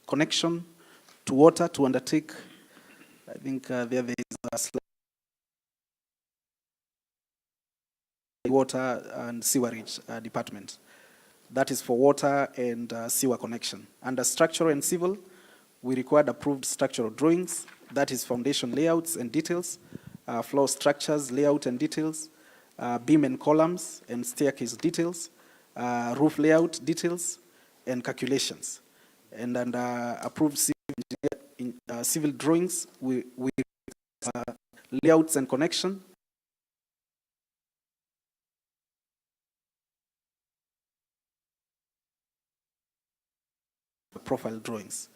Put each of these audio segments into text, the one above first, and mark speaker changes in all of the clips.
Speaker 1: Connection to water to undertake. I think there is a slide. Water and sewerage department. That is for water and sewer connection. Under structural and civil, we required approved structural drawings. That is foundation layouts and details, floor structures, layout and details, beam and columns and staircase details, roof layout details, and calculations. And under approved civil drawings, we layouts and connection, profile drawings.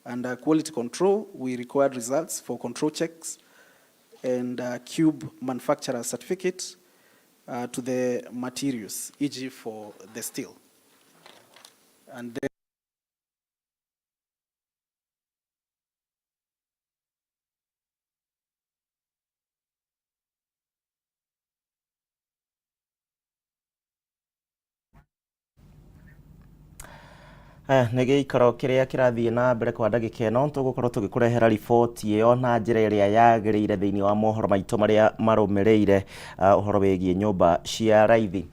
Speaker 1: Under quality control, we required results for control checks and cube manufacturer certificate to the materials, e.g. for the steel. And then
Speaker 2: Nĩ gĩikaro kĩrĩa kĩrathiĩ na mbere kwa ndagĩka ĩno. Tũgũkorwo tũgĩkũrehera riboti ĩyo na njĩra ĩrĩa yagĩrĩire thĩinĩ wa mohoro maitũ marĩa marũmĩrĩire. Ũhoro wĩgiĩ nyũmba cia raithi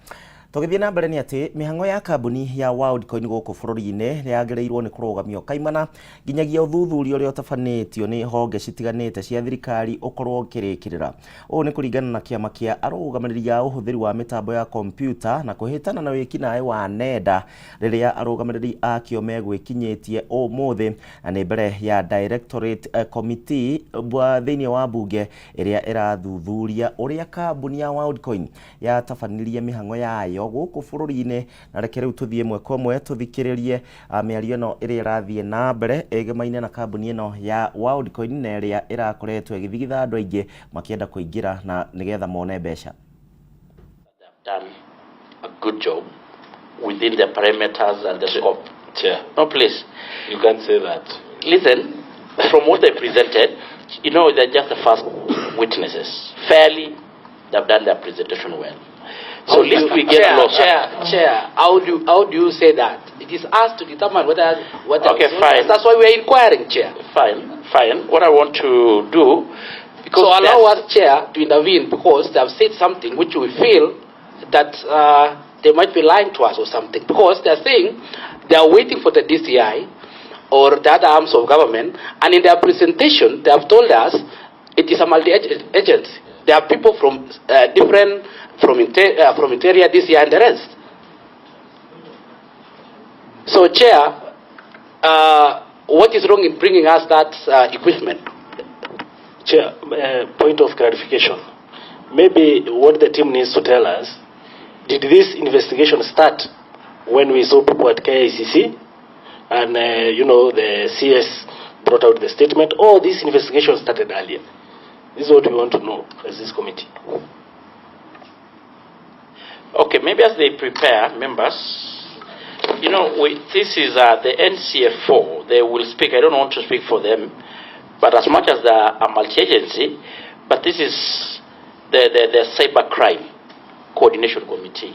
Speaker 2: tũgĩthiĩ na mbere nĩ atĩ mĩhang'o ya kambuni ya Worldcoin gũkũ bũrũri-inĩ yagĩrĩirwo nĩ kũrũgamio kaimana nginyagia ũthuthuria ũrĩa ũtabanĩtio nĩ honge citiganĩte cia thirikari ũkorwo ũkĩrĩkĩrĩra. Ũũ nĩ kũringana na kĩama kĩa arũgamĩrĩri a ũhũthĩri wa mĩtambo ya kompiuta na kũhĩtana na wĩkinaĩ wa nenda, rĩrĩa arũgamĩrĩri akĩo megwĩkinyĩtie ũmũthĩ, na nĩ mbere ya Directorate Committee thĩinĩ wa bunge ĩrĩa ĩrathuthuria ũrĩa kambuni ya Worldcoin yatabanirie mĩhang'o yayo gũkũ bũrũri-inĩ. Na reke rĩu tũthiĩ ĩmwe kwa ĩmwe tũthikĩrĩrie mĩario ĩno ĩrĩa ĩrathiĩ na mbere ĩgemaine na kambuni ĩno ya Worldcoin na ĩrĩa ĩrakoretwo ĩgĩthigitha andũ aingĩ makĩenda kũingĩra na nĩgetha mone mbeca.
Speaker 3: Done a good job within the parameters and the scope.
Speaker 4: Chair.
Speaker 3: No, please.
Speaker 4: You can't say that.
Speaker 3: Listen, from what they presented, they're just the first witnesses. Fairly, they've done their presentation well. So least we get
Speaker 5: Chair,
Speaker 3: lost.
Speaker 5: Chair, Chair, how do you say that? It is us to determine whether what.
Speaker 3: Okay, fine.
Speaker 5: That's why we are inquiring, Chair.
Speaker 3: Fine, fine. What I want to do, because
Speaker 5: So allow
Speaker 3: there's-
Speaker 5: us, Chair, to intervene because they have said something which we feel that they might be lying to us or something. Because they are saying they are waiting for the DCI or the other arms of government, and in their presentation they have told us it is a multi-agency. There are people from different, from Interior, DCI, and the rest. So, Chair, what is wrong in bringing us that equipment?
Speaker 6: Chair, point of clarification. Maybe what the team needs to tell us, did this investigation start when we saw people at KICC and, the CS brought out the statement, or this investigation started earlier? This is what we want to know as this committee.
Speaker 3: Okay, maybe as they prepare, members, this is the NCF4. They will speak. I don't want to speak for them, but as much as they are a multi-agency, but this is the Cyber Crime Coordination Committee.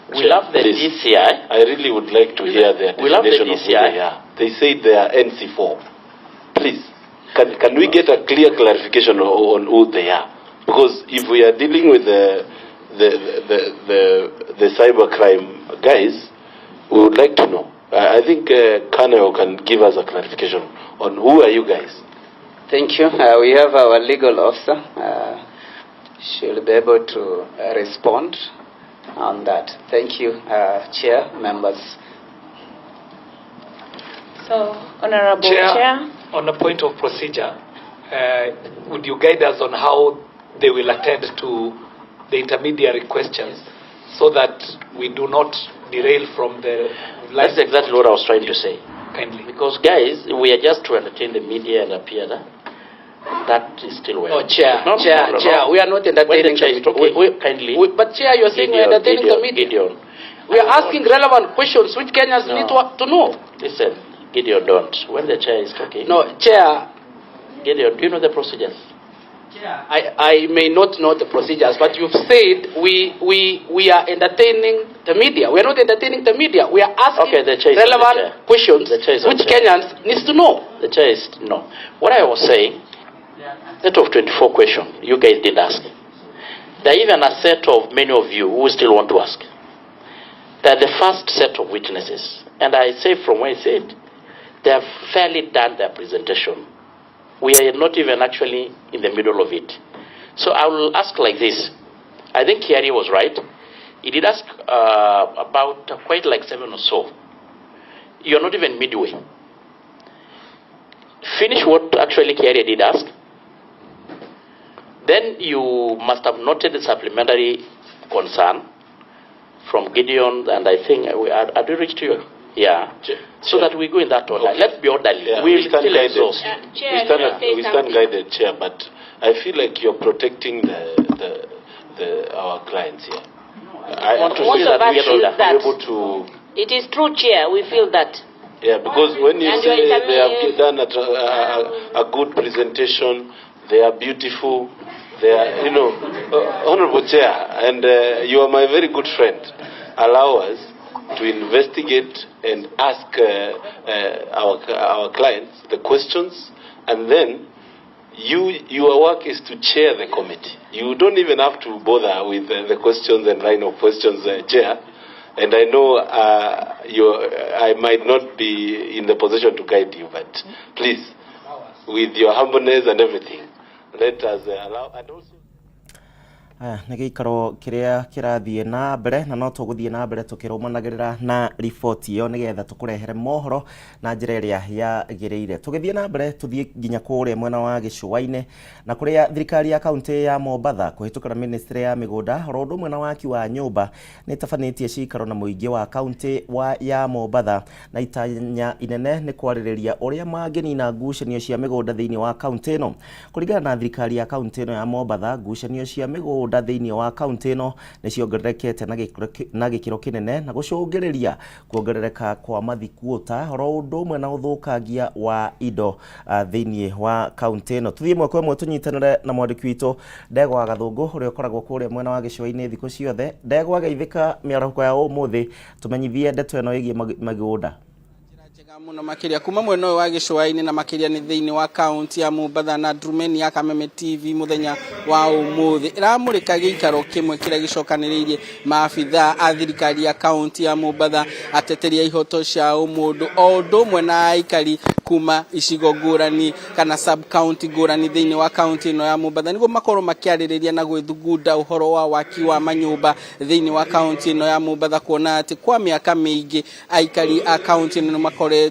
Speaker 3: We
Speaker 4: Chair,
Speaker 3: love the
Speaker 4: please.
Speaker 3: DCI.
Speaker 4: I really would like to hear their
Speaker 3: We love the
Speaker 4: definition of who
Speaker 3: DCI.
Speaker 4: they are. They say they are NC4. Please, can we get a clear clarification on who they are? Because if we are dealing with the cybercrime guys, we would like to know. I think Kanayo can give us a clarification on who are you guys.
Speaker 7: Thank you. We have our legal officer. She'll be able to respond on that. Thank you, Chair, members.
Speaker 8: So, Honorable
Speaker 9: Chair,
Speaker 8: Chair.
Speaker 9: On a point of procedure, would you guide us on how they will attend to the intermediary questions so that we do not derail from the line?
Speaker 3: That's exactly what I was trying to say.
Speaker 9: Kindly.
Speaker 3: Because, guys, we are just to entertain the media and appear that that is still well.
Speaker 5: No, Chair,
Speaker 3: No, no,
Speaker 5: Chair,
Speaker 3: no, no.
Speaker 5: Chair, we are not
Speaker 3: When the
Speaker 5: entertaining
Speaker 3: chair is
Speaker 5: the
Speaker 3: talking, kindly.
Speaker 5: But Chair, you are saying we are
Speaker 3: Gideon,
Speaker 5: entertaining the
Speaker 3: Gideon,
Speaker 5: media.
Speaker 3: Gideon.
Speaker 5: We are asking relevant questions which Kenyans
Speaker 3: No.
Speaker 5: need to know.
Speaker 3: Listen, Gideon, don't. When the chair is talking.
Speaker 5: No, Chair.
Speaker 3: Gideon, do you know the procedures?
Speaker 5: Chair, I may not know the procedures, but you've said we are entertaining the media. We are not entertaining the media. We are asking
Speaker 3: Okay, the chair is on the
Speaker 5: relevant
Speaker 3: chair.
Speaker 5: questions
Speaker 3: The chair is on
Speaker 5: which
Speaker 3: the chair.
Speaker 5: Kenyans needs to know.
Speaker 3: The chair is no. What I was saying, set of 24 questions you guys didn't ask. There are even a set of many of you who still want to ask. They're the first set of witnesses. And I say from where I said, they have fairly done their presentation. We are not even actually in the middle of it. So I will ask like this. I think Kiarie was right. He did ask about quite like 7 or so. You're not even midway. Finish what actually Kiarie did ask. Then you must have noted the supplementary concern from Gideon, and I think, are we reached to you? Yeah. So
Speaker 4: Chair.
Speaker 3: that we go in that order.
Speaker 4: Okay.
Speaker 3: Let's be orderly.
Speaker 4: Yeah,
Speaker 3: we'll
Speaker 4: we stand
Speaker 3: still
Speaker 4: guided.
Speaker 3: exhaust.
Speaker 8: Chair,
Speaker 4: we stand,
Speaker 8: can I say
Speaker 4: we stand
Speaker 8: something?
Speaker 4: guided, Chair, but I feel like you're protecting our clients here. I
Speaker 3: want to
Speaker 8: Most
Speaker 3: see
Speaker 8: of
Speaker 3: that we
Speaker 8: us
Speaker 3: get
Speaker 8: feel
Speaker 3: order.
Speaker 8: that.
Speaker 4: Be able to,
Speaker 8: It is true, Chair. We feel that.
Speaker 4: yeah, because when you
Speaker 8: And
Speaker 4: say
Speaker 8: you're
Speaker 4: they have
Speaker 8: intermediate.
Speaker 4: done a good presentation, they are beautiful, they are, you know, Honorable Chair, and you are my very good friend. Allow us to investigate and ask our clients the questions, and then your work is to chair the committee. You don't even have to bother with the questions and line of questions, Chair. And I know I might not be in the position to guide you, but please, with your humbleness and everything, let us allow. And also.
Speaker 2: Aya nä gä ikaro kä rä a kä rathiä na mbere na no tå gå thiä na mbere tå kä rå managä rä ra na riboti ä yo nä getha tå kå rehere mohoro na njä ra ä rä a yagä rä ire. Tå gä thiä na mbere tå thiä nginya kå rä a mwena wa gĩcũa-inĩ na kå rä a thirikari ya kauntä ya Mombatha kå hä tå kä ra ministry ya mä gå nda oro å ndå ũmwe na waki wa nyũmba nä ĩtabanĩtie cikaro na mũingĩ wa kauntä ya Mombatha na itanya inene nĩ kwarĩrĩria ũrĩa mangĩnina ngucanio cia mĩgũnda thĩinĩ wa kauntä ĩno. Kũringana na thirikari ya kauntä ĩno ya Mombatha, ngucanio cia mĩgũnda thĩinĩ wa kauntä ĩno nĩ ciongererekete na gĩkĩro kĩnene na gũcũngĩrĩria kuongerereka kwa mathikuũta oro ũndũ ũmwe na ũthũkangia wa indo thĩinĩ wa kauntä ĩno. Tũthiĩ ĩmwe kwa ĩmwe tũnyitanĩre na mwandĩki witũ Ndegwa Gathũngũ ũrĩa ũkoragwo kũrĩa mwena wa gĩcũa-inĩ thikũ ciothe. Ndegwa, geithĩka mĩarahũko ya ũmũthĩ, tũmenyithie ndeto ĩno ĩgiĩ mĩgũnda.
Speaker 10: Njega muno makiria kuma mwena ũyũ wa gĩcũa-inĩ na makiria nĩ thĩinĩ wa kaunti ya Mombatha na Ndrumeni ya Kameme TV mũthenya wa ũmũthĩ ĩramũrĩka gĩikaro kĩmwe kĩrĩa gĩcokanĩrĩirie maabithaa a thirikari ya kaunti ya Mombatha, ateteri a ihoto cia ũmũndũ o ũndũ ũmwe na aikari kuma icigo ngũrani kana sub county ngũrani thĩinĩ wa kaunti ĩno ya Mombatha nĩguo makorwo makĩarĩrĩria na gwĩthugunda ũhoro wa waki wa manyũmba thĩinĩ wa kaunti ĩno ya Mombatha, kuona atĩ kwa mĩaka mĩingĩ aikari a kaunti ĩno nĩmakoretwo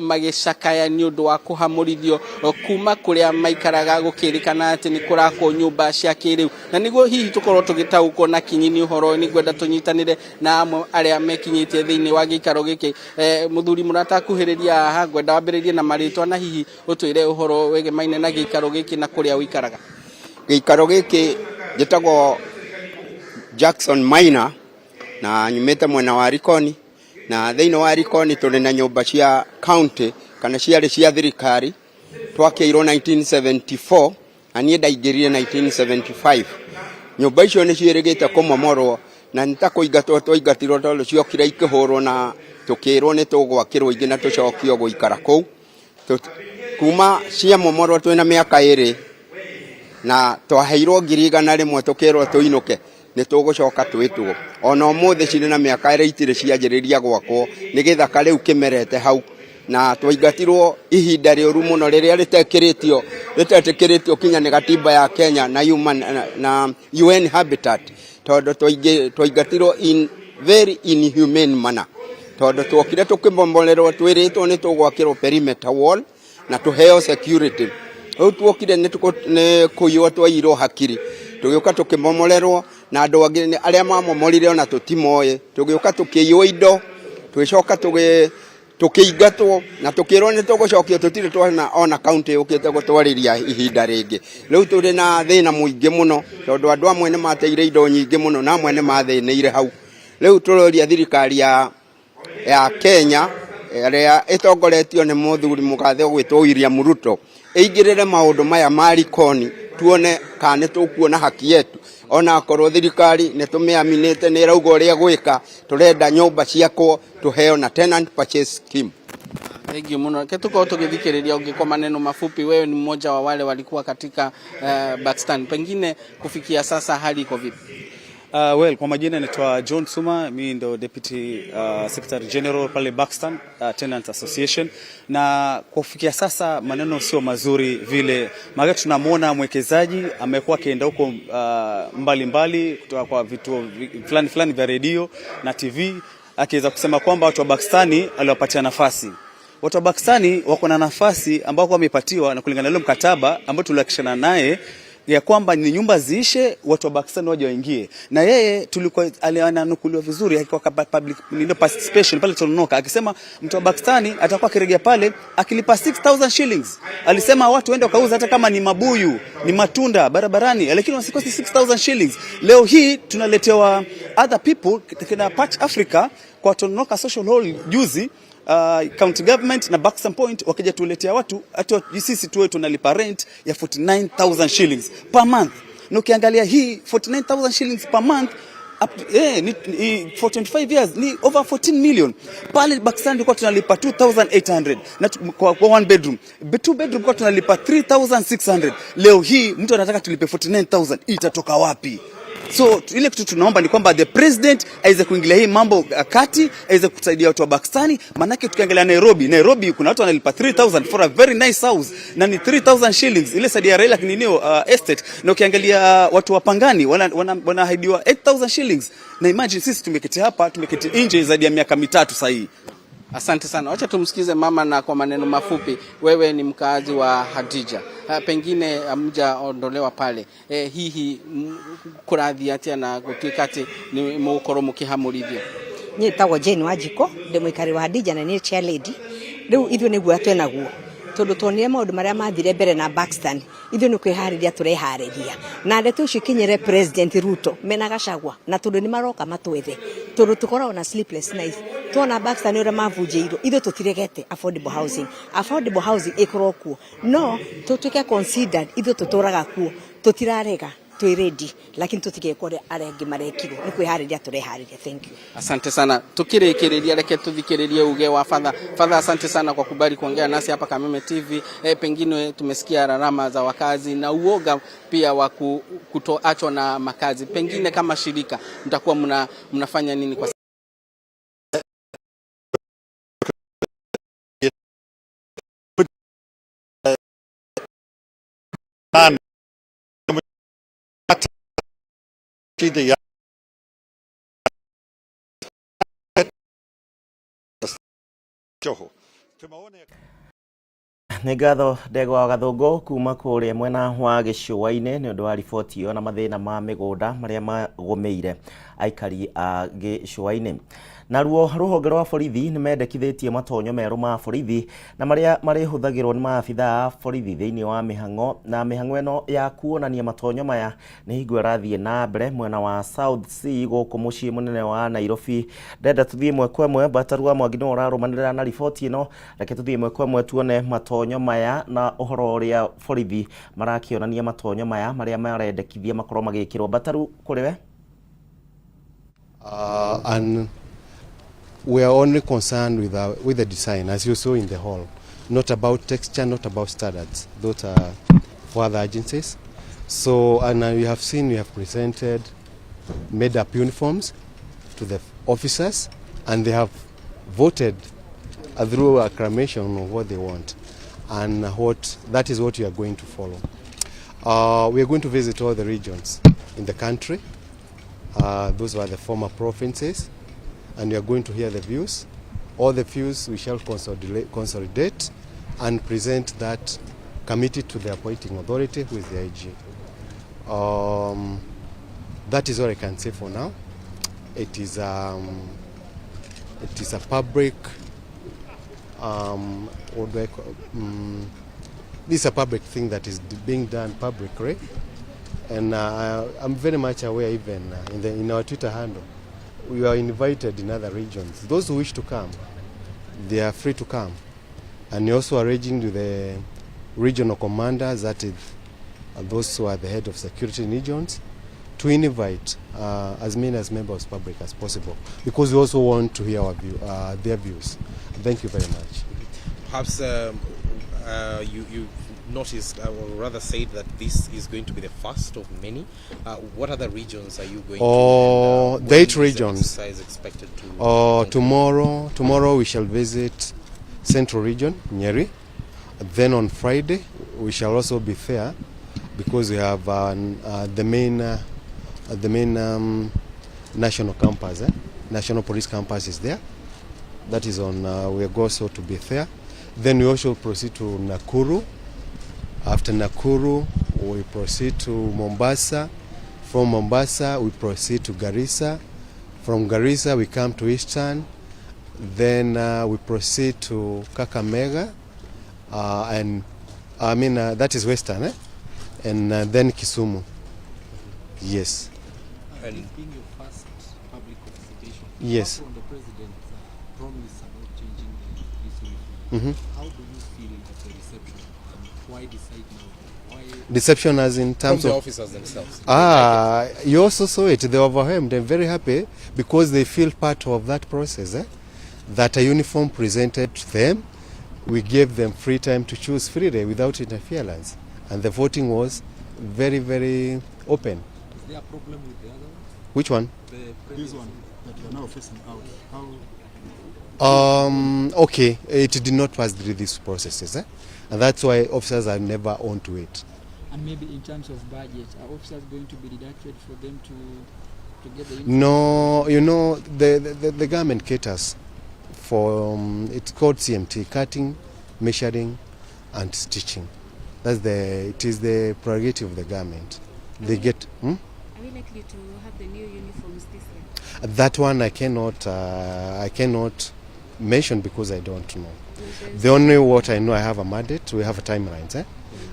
Speaker 10: magĩcakaya nĩ ũndũ wa kũhamũrithio kuma kũrĩa maikaraga gũkĩrĩkana atĩ nĩ kũrakwo nyũmba cia kĩrĩu. Na nĩguo hihi tũkorwo tũgĩtaũkwo na kinyi nĩ ũhoro ũyũ, nĩngwenda tũnyitanĩre na amwe arĩa mekinyĩtie thĩinĩ wa gĩikaro gĩkĩ. Mũthuri mũratakuhĩrĩria haha, ngwenda wambĩrĩrie na marĩtwa na hihi ũtwĩre ũhoro wĩgemaine na gĩikaro gĩkĩ na kũrĩa ũikaraga.
Speaker 11: Gĩikaro gĩkĩ njĩtagwo Jackson Maina na nyumĩte mwena wa Likoni, na thĩinĩ wa Likoni tũrĩ na nyũmba cia county kana ciarĩ cia thirikari twakĩirwo 1974 na niĩ ndaingĩrire 1975. Nyũmba icio nĩ ciĩrĩgĩte kũmomorwo na nĩ ta kũingatwo twaingatirwo tondũ ciokire ikĩhũrwo na tũkĩrwo nĩ tũgwakĩrwo ingĩ na tũcokio gũikara kũu. Kuma ciamomorwo twĩna mĩaka 2 na twaheirwo 100,000 tũkĩrwo tũinũke nĩ tũgũcoka twĩtwo. Ona ũmũthĩ cirĩ na mĩaka 2 itirĩ cianjĩrĩria gwakwo, nĩ gĩthaka rĩu kĩmerete hau, na twaingatirwo ihinda rĩũru mũno rĩrĩa rĩtetĩkĩrĩtio kinya nĩ gatiba ya Kenya na human, na UN Habitat, tondũ twaingatirwo in very inhumane manner, tondũ tuokire tũkĩmomorerwo twĩrĩtwo nĩ tũgwakĩrwo perimeter wall na tũheo security. Rĩu tuokire nĩ kũiywo twaiyirwo hakiri, tũgĩũka tũkĩmomorerwo na andũ angĩ arĩa mamomorire ona tũtimoĩ, tũgĩũka tũkĩiywo indo, tũgĩcoka tũkĩingatwo na tũkĩrwo nĩ tũgũcokio, tũtirĩ twona ona county yũkĩte gũtwarĩria ihinda rĩngĩ. Rĩu tũrĩ na thĩna mũingĩ mũno tondũ andũ amwe nĩ mateire indo nyingĩ mũno na amwe nĩ mathĩnĩire hau. Rĩu tũroria thirikari ya Kenya ĩrĩa ĩtongoretio nĩ mũthuri mũgathe ũgwĩtwo William Ruto ĩingĩrĩre maũndũ maya ma Likoni, tuone kana nĩ tũkuona haki yetu. Onakorwo thirikari nĩ tũmĩaminĩte nĩ ĩrauga ũrĩa gwĩka, tũrenda nyũmba ciakwo tũheo na tenant purchase scheme.
Speaker 10: Thank you muno. Reke tukorwo tũgĩthikĩrĩria ũngĩ kwa maneno mafupi. Wewe ni mmoja wa wale walikuwa katika Pakistan, pengine kufikia sasa hali iko vipi?
Speaker 12: Well, kwa majina naitwa John Suma, mi ndo Deputy Secretary General pale Buxton Tenants Association, na kufikia sasa maneno sio mazuri vile, maana tunamwona mwekezaji amekuwa akienda huko mbalimbali kutoka kwa vituo fulani fulani vya redio na TV akiweza kusema kwamba watu wa Pakistani aliwapatia nafasi. Watu wa Pakistani wako na nafasi ambao wamepatiwa na kulingana na ile mkataba ambao tulihakikishana naye ya kwamba ni nyumba ziishe, watu wa Pakistan waje waingie. Na yeye tulikuwa ananukuliwa vizuri akiwa public ndio participation pale Tononoka akisema mtu wa Pakistani atakuwa akirejea pale akilipa 6000 shillings. Alisema watu waende wakauza hata kama ni mabuyu, ni matunda barabarani, lakini wasikose 6000 shillings. Leo hii tunaletewa other people kina Patch Africa kwa Tononoka Social Hall juzi, county government na Buxton Point wakija tuletea watu hata sisi tuwe tunalipa rent ya 49000 shillings per month. Na ukiangalia hii 49000 shillings per month up to, ni, for 25 years ni over 14 million. Pale Buxton tulikuwa tunalipa 2800 na kwa one bedroom. Two bedroom kwa tunalipa 3600. Leo hii mtu anataka tulipe 49000, itatoka wapi? So ile kitu tunaomba ni kwamba the president aweze kuingilia hii mambo kati, aweze kusaidia watu wa Pakistani. Manake tukiangalia Nairobi kuna watu wanalipa 3000 for a very nice house na ni 3000 shillings ile side ya Raila kininio estate. Na ukiangalia watu wa Pangani wanaahidiwa 8000 shillings, na imagine sisi tumeketi hapa, tumeketi nje zaidi ya miaka 3 sasa hii.
Speaker 10: Asante sana. Wacha tumsikize mama na kwa maneno mafupi. Wewe ni mkaazi wa Hadija, pengine hamjaondolewa pale, hihi kũrathiĩ atĩa na gũtuĩka atĩ nĩ mũgũkorwo mũkĩhamũrithio?
Speaker 13: Niĩ tagwo Jane Wanjikũ, ndĩ mũikari wa Hadija na niĩ chair lady. Rĩu ithuĩ nĩ guoya twenaguo tondũ tuonire maũndũ marĩa mathire mbere na Buxton. Ithuĩ nĩ kwĩharĩria tũreharĩria na ndeto icio ikinyĩre President Ruto mena Gachagua, na tondũ nĩ maroka matwethe, tondũ tũkoragwo na sleepless nights tuona Buxton ũrĩa mabunjĩirwo. Ithuĩ tũtiregete affordable housing, affordable housing ĩkorwo kuo, no tũtuĩke considered. Ithuĩ tũtũraga kuo, tũtirarega, twĩ ready, lakini tũtigekwo ũrĩa arĩa angĩ marekirwo. Nĩ kwĩharĩria tũreharĩria. Thank you.
Speaker 10: Asante sana. Tukirikiriria, reke tuthikiririe uge wa Father. Father, asante sana kwa kubali kuongea nasi hapa Kameme TV. Pengine tumesikia rarama za wakazi na uoga pia wa kutoachwa na makazi. Pengine kama shirika mtakuwa mnafanya nini kwa
Speaker 14: shida ya Joho.
Speaker 2: Nĩ ngatho Ndegwa wa Gathũngũ kuma kũrĩa mwena wa gĩcũa-inĩ nĩ ũndũ wa riboti ĩyo na mathĩna ma mĩgũnda marĩa magũmĩire aikari a gĩcũa-inĩ. Naruo rũhonge rwa borithi nĩ mendekithĩtie matonyo merũ ma borithi na marĩa marĩhũthagĩrwo nĩ maabitha a borithi thĩinĩ wa mĩhang'o, na mĩhang'o ĩno ya kuonania matonyo maya nĩ hingo ĩrathiĩ na mbere mwena wa South C gũkũ mũciĩ mũnene wa Nairobi. Ndenda tũthiĩ ĩmwe kwa ĩmwe, Bataru wa Mwangi nĩwe ũrarũmanĩrĩra na riboti ĩno. Reke tũthiĩ ĩmwe kwa ĩmwe tuone matonyo maya na ũhoro ũrĩa borithi marakĩonania matonyo maya marĩa marendekithia makorwo magĩkĩrwo. Bataru, kũrĩ we.
Speaker 15: And we are only concerned with the design, as you saw in the hall, not about texture, not about standards. Those are for other agencies. So, and you have seen, we have presented made up uniforms to the officers, and they have voted through acclamation of what they want, and what that is what we are going to follow. We are going to visit all the regions in the country. Those were the former provinces, and we are going to hear the views. All the views we shall consolidate and present that committee to the appointing authority, who is the IG. That is all I can say for now. It is a public, what do I call, this is a public thing that is being done publicly. And I'm very much aware, even in our Twitter handle, we are invited in other regions. Those who wish to come, they are free to come. And we also arranging with the regional commanders, that is, those who are the head of security regions, to invite as many as members of public as possible, because we also want to hear their views. Thank you very much.
Speaker 16: Perhaps you've noticed, or rather said, that this is going to be the first of many. What other regions are you going to?
Speaker 15: The 8 regions.
Speaker 16: Exercise expected to
Speaker 15: Tomorrow we shall visit Central Region, Nyeri. Then on Friday we shall also be there, because we have the main national campus, National Police Campus is there. That is on. We are also to be there. Then we also proceed to Nakuru. After Nakuru, we proceed to Mombasa. From Mombasa, we proceed to Garissa. From Garissa, we come to Eastern. Then we proceed to Kakamega, and I mean that is Western, eh? And then Kisumu. Yes.
Speaker 16: And
Speaker 17: this being your first public participation,
Speaker 15: yes.
Speaker 17: From the president's promise about changing this uniform, how do you feel at the reception, and why decide now? Why
Speaker 15: deception as in terms
Speaker 16: from the
Speaker 15: of
Speaker 16: officers themselves?
Speaker 15: You also saw it. They were overwhelmed and very happy because they feel part of that process. That a uniform presented to them, we gave them free time to choose freely without interference, and the voting was very, very open.
Speaker 17: Is there a problem with the other one?
Speaker 15: Which one?
Speaker 17: This one
Speaker 18: that you are now facing out. How?
Speaker 15: Okay, it did not pass through these processes, and that's why officers are never onto it.
Speaker 17: And maybe in terms of budget, are officers going to be deducted for them to get the uniform?
Speaker 15: No, you know, the government caters for, it's called CMT, cutting, measuring, and stitching. That's it is the prerogative of the government. They get.
Speaker 19: Are we likely to have the new uniforms this year?
Speaker 15: That one I cannot mention because I don't know. The only what I know, I have a mandate. We have a timelines.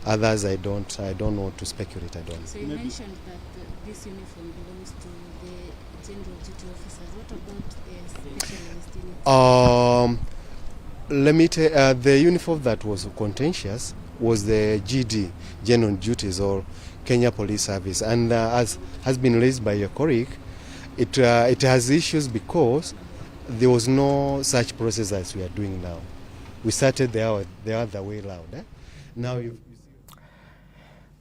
Speaker 15: Others I don't want to speculate. I don't.
Speaker 19: So you mentioned that this uniform belongs to the general duty officers. What about the specialized uniform?
Speaker 15: Let me tell the uniform that was contentious was the GD, General Duties, or Kenya Police Service, and as has been raised by your colleague, it has issues because there was no such process as we are doing now. We started the other way round. Now you.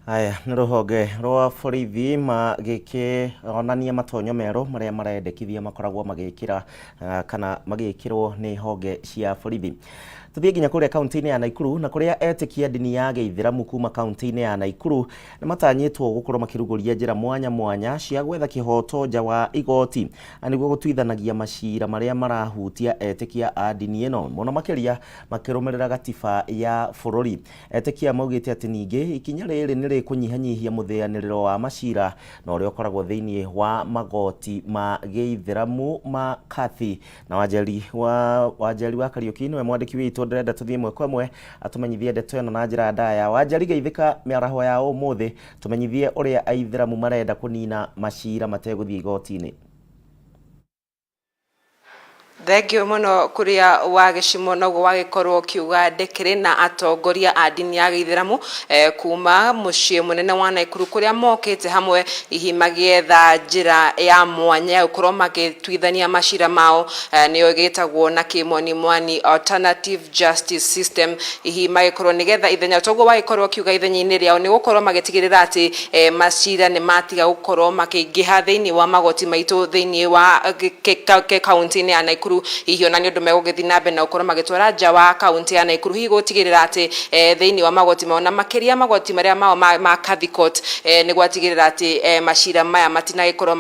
Speaker 2: Aya nĩ rũhonge rwa borithi magĩkĩonania matonyo merũ marĩa marendekithia makoragwo magĩkĩra kana magĩkĩrwo nĩ honge cia borithi. Tuthiĩ nginya kũrĩa kaunti-inĩ ya Nakuru na kũrĩa etĩkia ndini ya gĩithĩramu kuma kaunti-inĩ ya Nakuru nĩ matanyĩtwo gũkorwo makĩrugũria njĩra mwanya mwanya cia gwetha kĩhoto nja wa igoti na nĩguo gũtuithanagia macira marĩa marahutia etĩkia a ndini ĩno mũno makĩria makĩrũmĩrĩra gatiba ya bũrũri. Etĩkia maugĩte atĩ ningĩ ikinya rĩrĩ nĩ rĩkũnyihanyihia mũthĩanĩrĩro wa macira na ũrĩa ũkoragwo thĩinĩ wa magoti ma gĩithĩramu ma Kathi. Na Wanjeri wa Kariũki nĩwe mwandĩki witũ, ndĩrenda tũthiĩ ĩmwe kwa ĩmwe atũmenyithie ndeto ĩno na njĩra ndaya. Wanjeri, geithĩka mĩaraho ya ũmũthĩ, tũmenyithie ũrĩa aithĩramu marenda kũnina macira mategũthiĩ igoti-inĩ.
Speaker 20: Thengio muno kuria wa gĩcimo noguo wagĩkorwo ũkiuga ndĩkĩrĩ na atongoria a ndini ya gĩithĩramu kuma mũciĩ mũnene wa Nakuru kũrĩa mokĩte hamwe hihi magĩetha njĩra ya mwanya ya gũkorwo magĩtuithania macira mao nĩyo ĩgĩtagwo na kĩmonimwani alternative justice system, hihi magĩkorwo nĩgetha ithenya toguo wagĩkorwo ũkiuga ithenya-inĩ rĩao nĩ gũkorwo magĩtigĩrĩra atĩ macira nĩ matiga gũkorwo makĩingĩha thĩinĩ wa magoti maitũ thĩinĩ wa kaunti-inĩ ya Nakuru, hihi ona nĩ ũndũ megũgĩthiĩ na mbere na gũkorwo magĩtwara nja wa kaunti ya Nakuru, hihi gũtigĩrĩra atĩ thĩinĩ wa magoti mao na makĩria magoti marĩa mao ma Kadhi Court nĩ gwatigĩrĩra atĩ macira maya matinagĩkorwo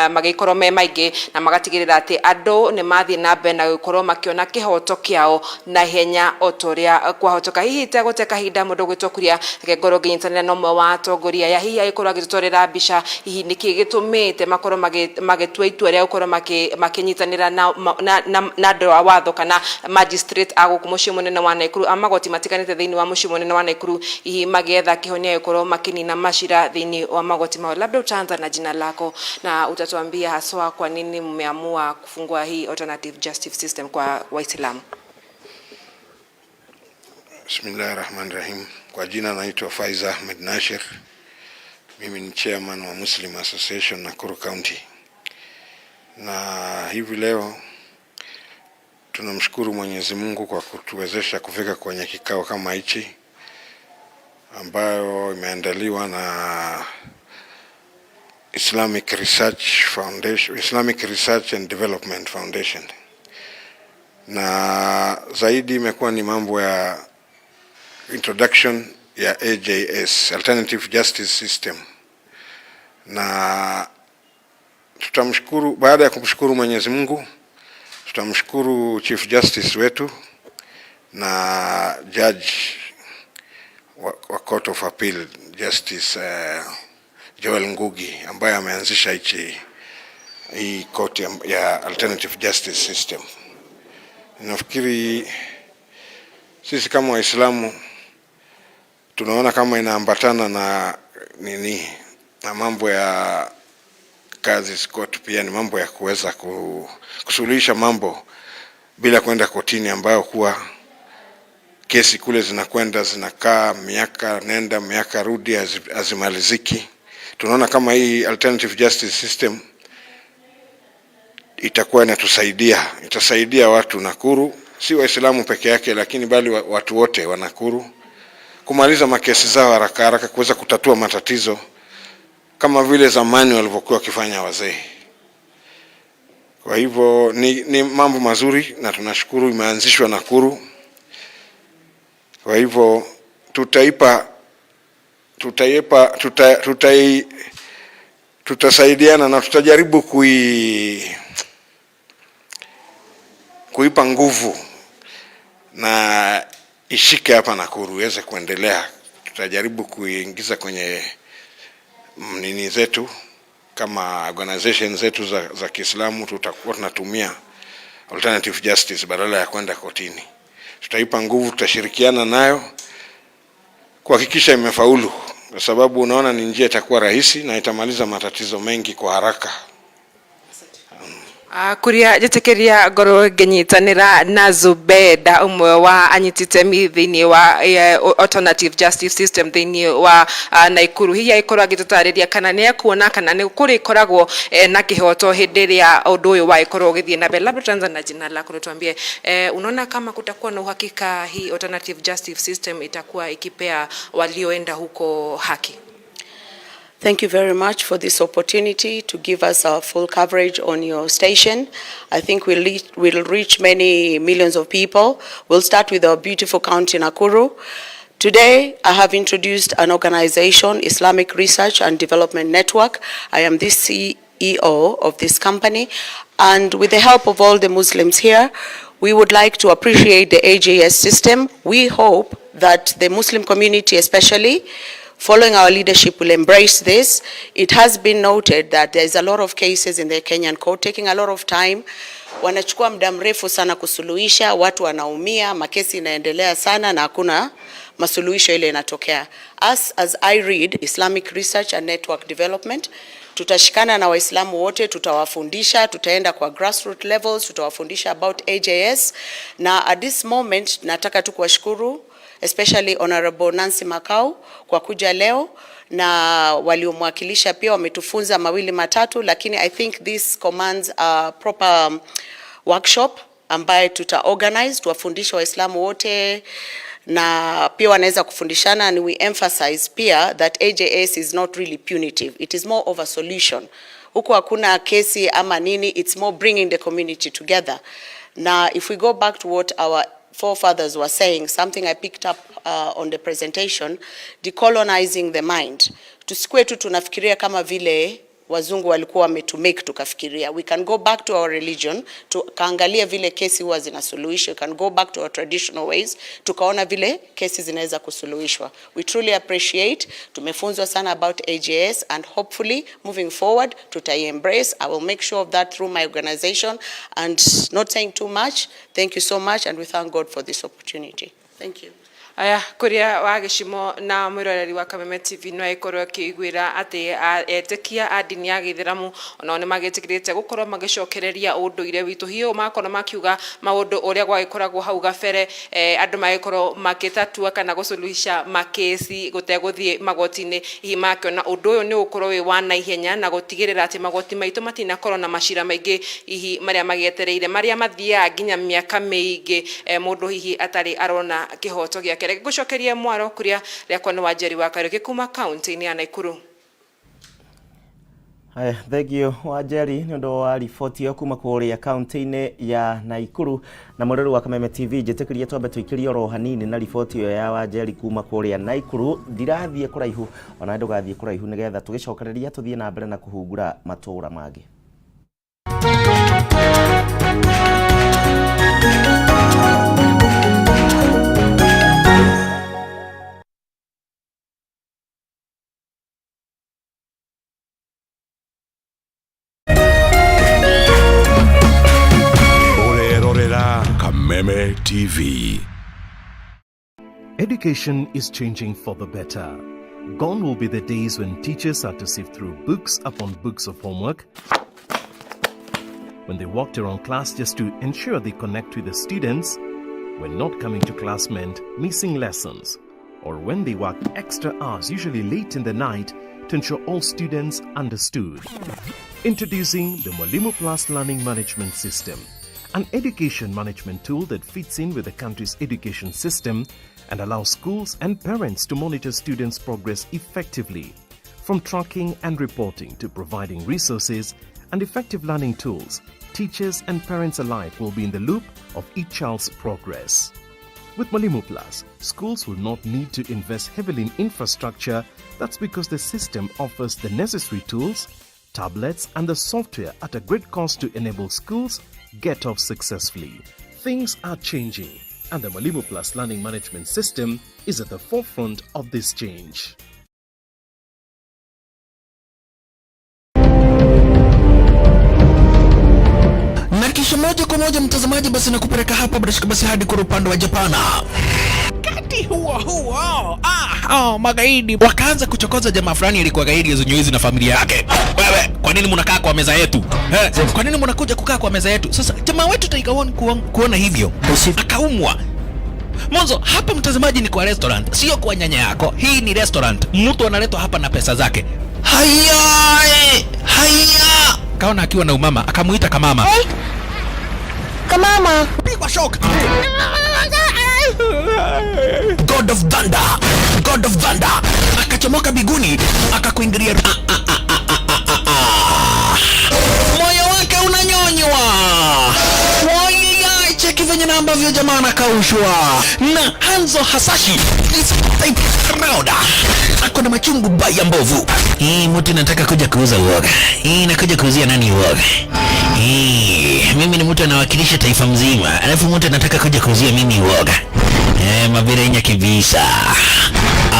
Speaker 20: magĩkorwo me maingĩ na magatigĩrĩra atĩ andũ nĩ mathiĩ na mbere na gũkorwo makĩona kĩhoto kĩao na ihenya o ta ũrĩa kwahotoka. Hihi itegũte kahinda mũndũ ũgwĩtwo Kuria, reke ngorwo ngĩnyitanĩra na ũmwe wa atongoria aya, hihi agĩkorwo agĩtũtwarĩra mbica hihi nĩkĩ gĩtũmĩte makorwo magĩtua itua rĩa gũkorwo makĩnyitanĩra na andũ a watho kana magistrate a gũkũ mũciĩ mũnene wa Nakuru a magoti matiganĩte thĩinĩ wa mũciĩ mũnene wa Nakuru, hihi magĩetha kĩhonia gĩkorwo makĩnina macira thĩinĩ wa magoti mao. Labda utaanza na jina lako na utatuambia haswa kwa nini mmeamua kufungua hii alternative justice system kwa Waislamu.
Speaker 14: Bismillahirrahmanirrahim. Kwa jina naitwa Faiza Ahmed Nashir, Mimi ni chairman wa Muslim Association Nakuru County, na hivi leo tunamshukuru Mwenyezi Mungu kwa kutuwezesha kufika kwenye kikao kama hichi ambayo imeandaliwa na Islamic Research Foundation, Islamic Research and Development Foundation, na zaidi imekuwa ni mambo ya introduction ya AJS, Alternative Justice System, na tutamshukuru. Baada ya kumshukuru Mwenyezi Mungu, tutamshukuru Chief Justice wetu na judge wa Court of Appeal Justice Joel Ngugi ambaye ameanzisha hichi hii court ya Alternative Justice System. Nafikiri sisi kama Waislamu tunaona kama inaambatana na nini na mambo ya kazi court, pia ni mambo ya kuweza kusuluhisha mambo bila kwenda kotini, ambayo kuwa kesi kule zinakwenda zinakaa miaka nenda miaka rudi, hazimaliziki. Tunaona kama hii alternative justice system itakuwa inatusaidia, itasaidia watu Nakuru, si Waislamu peke yake, lakini bali watu wote wa Nakuru kumaliza makesi zao haraka haraka, kuweza kutatua matatizo kama vile zamani walivyokuwa wakifanya wazee. Kwa hivyo ni mambo mazuri na tunashukuru imeanzishwa Nakuru. Kwa hivyo tutaipa tutaipa tuta, tutai tutasaidiana na tutajaribu kuipa nguvu na ishike hapa Nakuru iweze kuendelea. Tutajaribu kuingiza kwenye nini zetu kama organization zetu za Kiislamu, tutakuwa tunatumia alternative justice badala ya kwenda kotini. Tutaipa nguvu, tutashirikiana nayo kuhakikisha imefaulu, kwa sababu unaona ni njia itakuwa rahisi na itamaliza matatizo mengi kwa haraka.
Speaker 20: Kuria njitikiria ngorwo nginyitanira na Zubeda, umwe wa anyiti itemi thiini wa alternative justice system thiini wa Naikuru. Hihi agĩkorwo agĩtũtarĩria kana nĩ ekuona kana nĩ kũrĩ na kĩhoto hĩndĩ ĩrĩa ũndũ ũyũ wagĩkorwo ũgĩthiĩ na mbere. Labda tuanza na jina lako na tuambie, unaona kama kutakuwa na uhakika hii alternative justice system itakuwa ikipea walioenda huko haki?
Speaker 18: Thank you very much for this opportunity to give us our full coverage on your station. I think we'll reach many millions of people. We'll start with our beautiful county, Nakuru. Today, I have introduced an organization, Islamic Research and Development Network. I am the CEO of this company, and with the help of all the Muslims here, we would like to appreciate the AJS system. We hope that the Muslim community especially, following our leadership, will embrace this. It has been noted that there is a lot of cases in the Kenyan court taking a lot of time. Wanachukua muda mrefu sana kusuluhisha, watu wanaumia, makesi inaendelea sana na hakuna masuluhisho ile inatokea. Us as IREAD, Islamic Research and Network Development, tutashikana na Waislamu wote, tutawafundisha, tutaenda kwa grassroots levels, tutawafundisha about AJS. Na at this moment nataka tu kuwashukuru especially Honorable Nancy Makau kwa kuja leo na waliomwakilisha pia wametufunza mawili matatu, lakini I think this commands a proper workshop ambaye tuta organize tuwafundishe Waislamu wote na pia wanaweza kufundishana, and we emphasize pia that AJS is not really punitive, it is more of a solution. Huku hakuna kesi ama nini, it's more bringing the community together. Na if we go back to what our forefathers were saying, something I picked up on the presentation, decolonizing the mind. Tusikue tu tunafikiria kama vile wazungu walikuwa wametumake tukafikiria. We can go back to our religion, tukaangalia vile kesi huwa zinasuluhishwa. We can go back to our traditional ways, tukaona vile kesi zinaweza kusuluhishwa. We truly appreciate, tumefunzwa sana about AJS, and hopefully moving forward tutai embrace. I will make sure of that through my organization, and not saying too much. Thank you so much, and we thank God for this opportunity. Thank you.
Speaker 20: Aya kuria wa gĩcimo na mwĩroreri wa Kameme TV no agĩkorwo akĩiguĩra atĩ etĩkia a ndini ya gĩithĩramu onao nĩ magĩtĩkĩrĩte gũkorwo magĩcokereria ũndũire witũ. Hihi makorwo makiuga maũndũ ũrĩa gwagĩkoragwo hau gabere, andũ magĩkorwo magĩtatua kana gũsuluhisha makĩsi gũtegũthiĩ magoti-inĩ, hihi makĩona ũndũ ũyũ nĩ ũgũkorwo wĩ wa naihenya na gũtigĩrĩra atĩ magoti maitũ matinakorwo na macira maingĩ hihi marĩa magĩetereire, marĩa mathiaga nginya mĩaka mĩingĩ, mũndũ hihi atarĩ arona kĩhoto gĩake. Reke ngũcokerie mwaro kuria rĩakwa nĩ Wanjeri wa Kariũki kuma kaunti-inĩ ya Nakuru.
Speaker 2: Haya, thank you Wanjeri nĩ ũndũ wa riboti ĩyo kuma kũrĩa kaunti-inĩ ya Nakuru. Na mũrĩru wa Kameme TV, njĩtĩkĩrie twambe tũikĩrie oro hanini na riboti ĩyo ya Wanjeri kuma kũrĩa Nakuru. Ndirathiĩ kũraihu ona ndũgathiĩ kũraihu, nĩgetha tũgĩcokereria tũthiĩ na mbere na kũhungura matũũra mangĩ.
Speaker 21: Ũrerorera Kameme TV.
Speaker 22: Education is changing for the better. Gone will be the days when teachers had to sift through books upon books of homework, when they walked around class just to ensure they connect with the students, when not coming to class meant missing lessons, or when they worked extra hours, usually late in the night, to ensure all students understood. Introducing the Mwalimu Plus Learning Management System, an education management tool that fits in with the country's education system and allows schools and parents to monitor students' progress effectively. From tracking and reporting to providing resources and effective learning tools, teachers and parents alike will be in the loop of each child's progress. With Mwalimu Plus, schools will not need to invest heavily in infrastructure. That's because the system offers the necessary tools, tablets, and the software at a great cost to enable schools get off successfully. Things are changing, and the Mwalimu Plus Learning Management System is at the forefront of this change.
Speaker 23: Na kisha moja kwa moja mtazamaji, basi nakupeleka hapa bila shaka basi hadi kwa upande wa Japana. Wakati huo huo, magaidi wakaanza kuchokoza jamaa fulani alikuwa gaidi ya na familia yake. Wewe, kwa nini mnakaa kwa meza yetu? Kwa nini mnakuja kukaa kwa meza yetu? Sasa jamaa wetu Tiger One kuona hivyo akaumwa. Mwanzo hapa mtazamaji ni kwa restaurant, sio kwa nyanya yako. Hii ni restaurant, mtu analetwa hapa na pesa zake. Haya, haya. Kaona akiwa na umama, akamuita kamama.
Speaker 24: Hey. Kamama.
Speaker 23: Pigwa shock. God of Thunder, God of Thunder akachomoka biguni akakuingilia. Moyo wake unanyonywa. Wai, cheki venye na ambavyo jamaa anakaushwa na Hanzo Hasashi is type crowd. Ako na machungu baya mbovu. Hii mtu nataka kuja kuuza uoga. Hii nakuja kuuzia nani uoga? Hii mimi ni mtu anawakilisha taifa mzima, alafu mtu anataka kuja kuuzia mimi uoga. Mabirenya kibisa.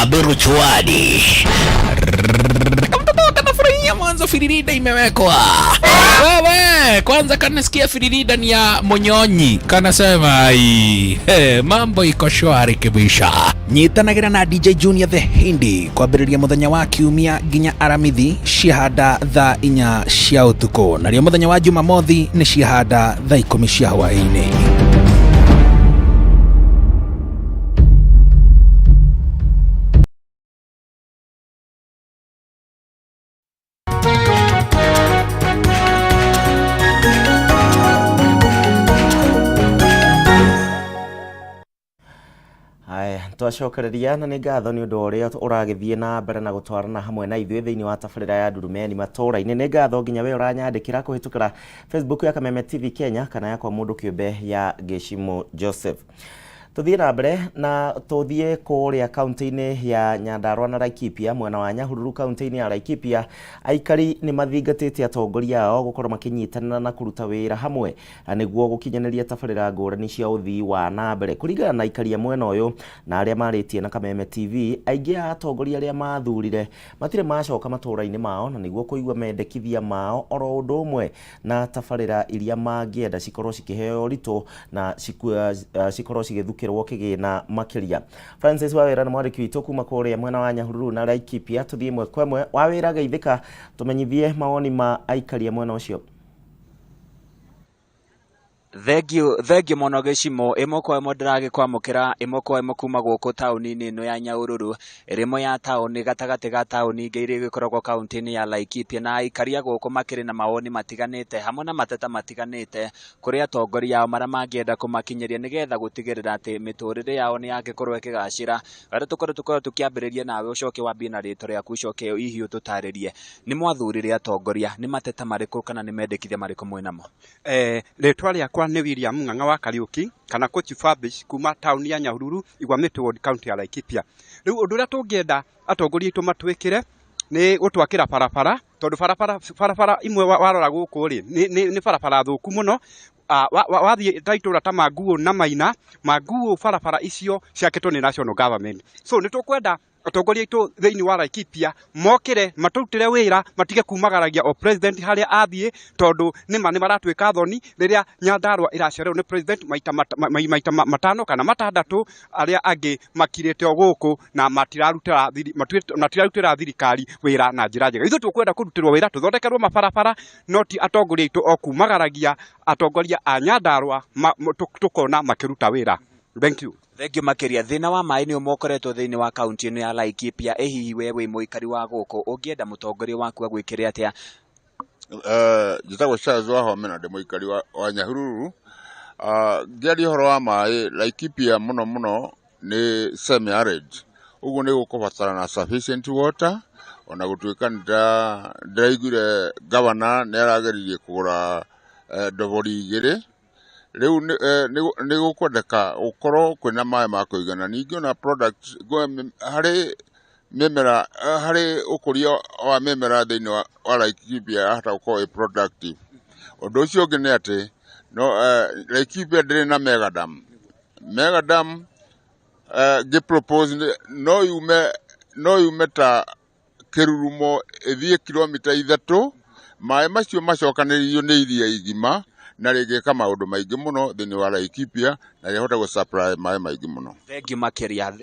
Speaker 23: Aberu chwadi. Kamtoto kanafurahia mwanzo firirida imewekwa. Wewe, kwanza kanasikia firirida ni ya monyonyi. Kanasema ai, mambo iko shwari kibisha. Nyitanagira na DJ Junior the Hindi kwambĩrĩria mũthenya wa kiumia nginya Aramithi ciahanda thaa 4 cia ũtukũ, narĩo mũthenya wa Jumamothi nĩ ciahanda thaa 10 cia hwaĩ-inĩ.
Speaker 2: Haya, twacokereria na nĩ ngatho nĩ ũndũ wa ũrĩa ũragĩthiĩ na mbere na gũtwarana hamwe na ithuĩ thĩinĩ wa tabarĩra ya Ndurumeni matũũra-inĩ. Nĩ ngatho nginya we ũranyandĩkĩra kũhĩtũkĩra Facebook ya Kameme TV Kenya kana yakwa mũndũ kĩũmbe ya Gĩcimo Joseph. Tuthiĩ na mbere na tuthiĩ kũrĩa kaunti-inĩ ya Nyandarua na Laikipia, mwena wa Nyahururu kaunti-inĩ ya Laikipia. Aikari nĩ mathingatĩte atongoria ao gũkorwo makĩnyitanĩra na kũruta wĩra hamwe nĩguo gũkinyanĩria tabarĩra ngũrani cia ũthii wa na mbere. Kũringana na aikari a mwena ũyũ na arĩa marĩtie na Kameme TV, aingĩ a atongoria arĩa mathurire matirĩ macoka matũũra-inĩ mao na nĩguo kũigua mendekithia mao oro ũndũ ũmwe na tabarĩra iria mangĩenda cikorwo cikĩheo ũritũ na cikorwo cigĩthukĩrwo kwamũkĩrwo kĩgĩna makĩria. Francis Wawĩra nĩ mwandĩki witũ kuma kũrĩa mwena wa Nyahururu na Laikipia. Tũthiĩ ĩmwe kwa ĩmwe. Wawĩra, geithĩka, tũmenyithie mawoni ma aikari a mwena ũcio.
Speaker 1: Thengiũ, thengiũ mũno Gĩcimo. Ĩmwe kwa ĩmwe ndĩragĩkwamũkĩra ĩmwe kwa ĩmwe kuma gũkũ taũni-inĩ ĩno ya Nyahururu, ĩrĩ ĩmwe ya taũni gatagatĩ ga taũni ingĩ iria igĩkoragwo kaũntĩ-inĩ ya Laikipia, na aikari a gũkũ makĩrĩ na mawoni matiganĩte hamwe na mateta matiganĩte kũrĩ atongoria ao marĩa mangĩenda kũmakinyĩria nĩgetha gũtigĩrĩra atĩ mĩtũrĩre yao nĩ yangĩkorwo ĩkĩgacĩra. Harĩa tũkorwo tũkĩambĩrĩria nawe, ũcoke wambie na rĩtwa rĩaku, ũcoke hihi ũtũtarĩrie nĩ mwathurire atongoria, nĩ mateta marĩkũ kana nĩ mendekithia marĩkũ mwĩnamo?
Speaker 6: Rĩtwa rĩakwa nĩ William Ng'ang'a wa Kariũki kana Coach Fabish kuma taũni ya Nyahururu, Igwamĩtĩ Ward, kaunti ya Laikipia. Rĩu ũndũ ũrĩa tũngĩenda atongoria aitũ matwĩkĩre nĩ gũtwakĩra barabara, tondũ barabara imwe warora gũkũ rĩ nĩ barabara thũku mũno. Wathiĩ ta itũra ta Manguũ na Maina, Manguũ barabara icio ciakĩtwo nĩ national government. So nĩ tũkwenda atongoria aitũ thĩinĩ wa Laikipia mokĩre matũrutĩre wĩra, matige kumagaragia o president harĩa athiĩ, tondũ nĩma nĩ maratuĩka thoni rĩrĩa Nyandarua ĩracererwo nĩ president maita 5 kana 6, arĩa angĩ makirĩte o gũkũ na matirarutĩra thirikari wĩra na njĩra njega. Ithuĩ tũkwenda kũrutĩrwo wĩra, tũthondekerwo mabarabara, no ti atongoria aitũ o kumagaragia atongoria a Nyandarua tũkona makĩruta wĩra. Thank you.
Speaker 1: Thengiũ makĩria. Thĩna wa maĩ nĩ ũmwe ũkoretwo thĩinĩ wa kaunti ĩno ya Laikipia. Ĩ hihi we wĩ mũikari wa gũkũ ũngĩenda mũtongoria waku agwĩkĩre atĩa?
Speaker 7: Njĩtagwo Charles Wahome na ndĩ mũikari wa Nyahururu. Ngĩaria ũhoro wa maĩ Laikipia mũno mũno nĩ semi arid, ũguo nĩ gũkũbatarana sufficient water. Ona gũtuĩka ndĩraiguire governor nĩ arageririe kũgũra ndobori 2, rĩu nĩ gũkwendeka gũkorwo kwĩna maĩ ma kũigana. Ningĩ ona product harĩ mĩmera, harĩ ũkũria wa mĩmera thĩinĩ wa Laikipia yahota gũkorwo ĩ productive. Ũndũ ũcio ũngĩ nĩ atĩ no Laikipia ndĩrĩ na mega dam. Mega dam ngĩ propose no yume ta kĩrurumo ĩthiĩ kilomita 3, maĩ macio macokanĩrĩirio nĩ iria igima na rĩngĩka maũndũ maingĩ mũno thĩinĩ wa Laikipia na rĩahota gũ supply maĩ maingĩ mũno.
Speaker 1: Thengiũ makĩria.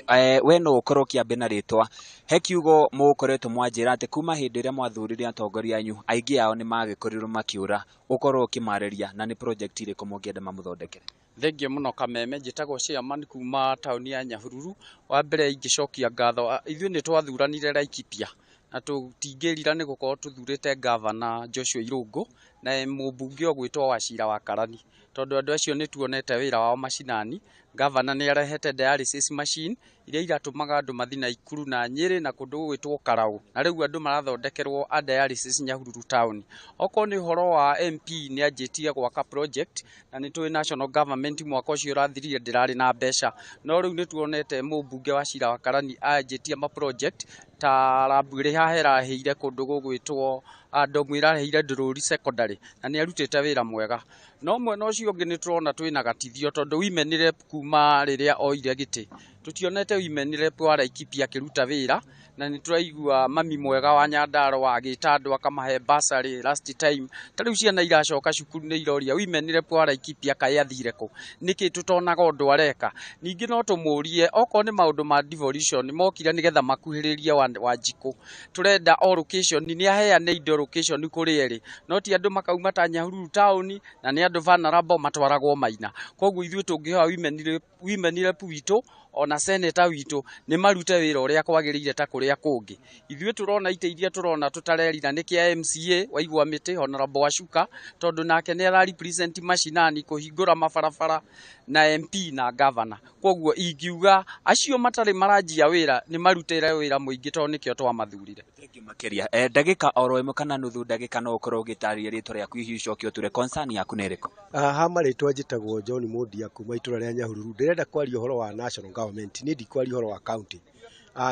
Speaker 1: We no ũkorwo ũkĩambia na rĩtwa, he kiugo mũgũkoretwo mwanjĩra atĩ kuma hĩndĩ ĩrĩa mwathurire atongoria anyu aingĩ ao nĩ magĩkorirwo makĩũra, ũkorwo ũkĩmarĩria na nĩ project irĩkũ mũngĩenda mamũthondekere?
Speaker 24: Thengiũ mũno Kameme, njĩtagwo chairman kuma taũni ya Nyahururu. Wa mbere ingĩcokia ngatho, ithuĩ nĩ twathuranire Laikipia na tũtingĩrira nĩ gũkorwo tũthurĩte governor Joshua Irũngũ na mũmbunge ũgwĩtwo Wachira wa Karani, tondũ andũ acio nĩ tuonete wĩra wao macinani. Governor nĩ arehete dialysis machine iria iratũmaga andũ mathiĩ Naikuru na Nyĩrĩ na kũndũ gũgwĩtwo Karau, na rĩu andũ marathondekerwo a dialysis Nyahururu town. Okorwo nĩ ũhoro wa MP nĩ anjĩtie gwaka project, na nĩ tũĩ national government mwaka ũcio ũrathirire ndĩrarĩ na mbeca, no rĩu nĩ tuonete mũmbunge Wachira wa Karani anjĩtie ma project ta rambu ĩrĩa haha ĩraheire kũndũ gũgwĩtwo ndomu ĩraheire Ndũrũri secondary, na nĩ arutĩte wĩra mwega. No mwena ũcio ũngĩ nĩ tũrona twĩna gatithio, tondũ women rep kuma rĩrĩa oire gĩtĩ tũtionete women rep wa Laikipia akĩruta wĩra, na nĩ tũraigua mami mwega wa Nyandarua agĩta andũ akamahe bursary last time. Ta rĩu ciana iracoka cukuru nĩ iroria women rep wa Laikipia kaĩ athire kũ, nĩkĩ tũtonaga ũndũ areka. Ningĩ no tũmũrie okorwo nĩ maũndũ ma devolution mokire nĩgetha makuhĩrĩrie Wanjikũ, tũrenda o location nĩ aheane indo location kũrĩa ĩrĩ, no ti andũ makauma ta Nyahururu town na nĩ andũ vulnerable matwaragwo Maina. Koguo ithuĩ tũngĩhoya women rep witũ ona senator witũ nĩ marute wĩra ũrĩa kwagĩrĩire ta kũrĩa kũngĩ. Ithuĩ tũrona itĩ iria tũrona tũtarerira nĩ kĩa MCA waigua mĩtĩ Honorable Wacuka, tondũ nake nĩ ara represent macinani kũhingũra mabarabara na MP na governor. Koguo ingiuga acio matarĩ maranjia wĩra nĩ marutĩre wĩra mũingĩ tondũ nĩkĩo twamathurire.
Speaker 1: Thengiũ makĩria. Ndagĩka oro ĩmwe kana nuthu ndagĩka no ũkorwo ũgĩtarĩria rĩtwa rĩaku hihi ũcoke ũture concern yaku nĩ ĩrĩkũ?
Speaker 25: Ha marĩtwa njĩtagwo John Mundia kuma itũra rĩa Nyahururu. Ndĩrenda kwaria ũhoro wa national government, niĩ ndikwaria ũhoro wa county.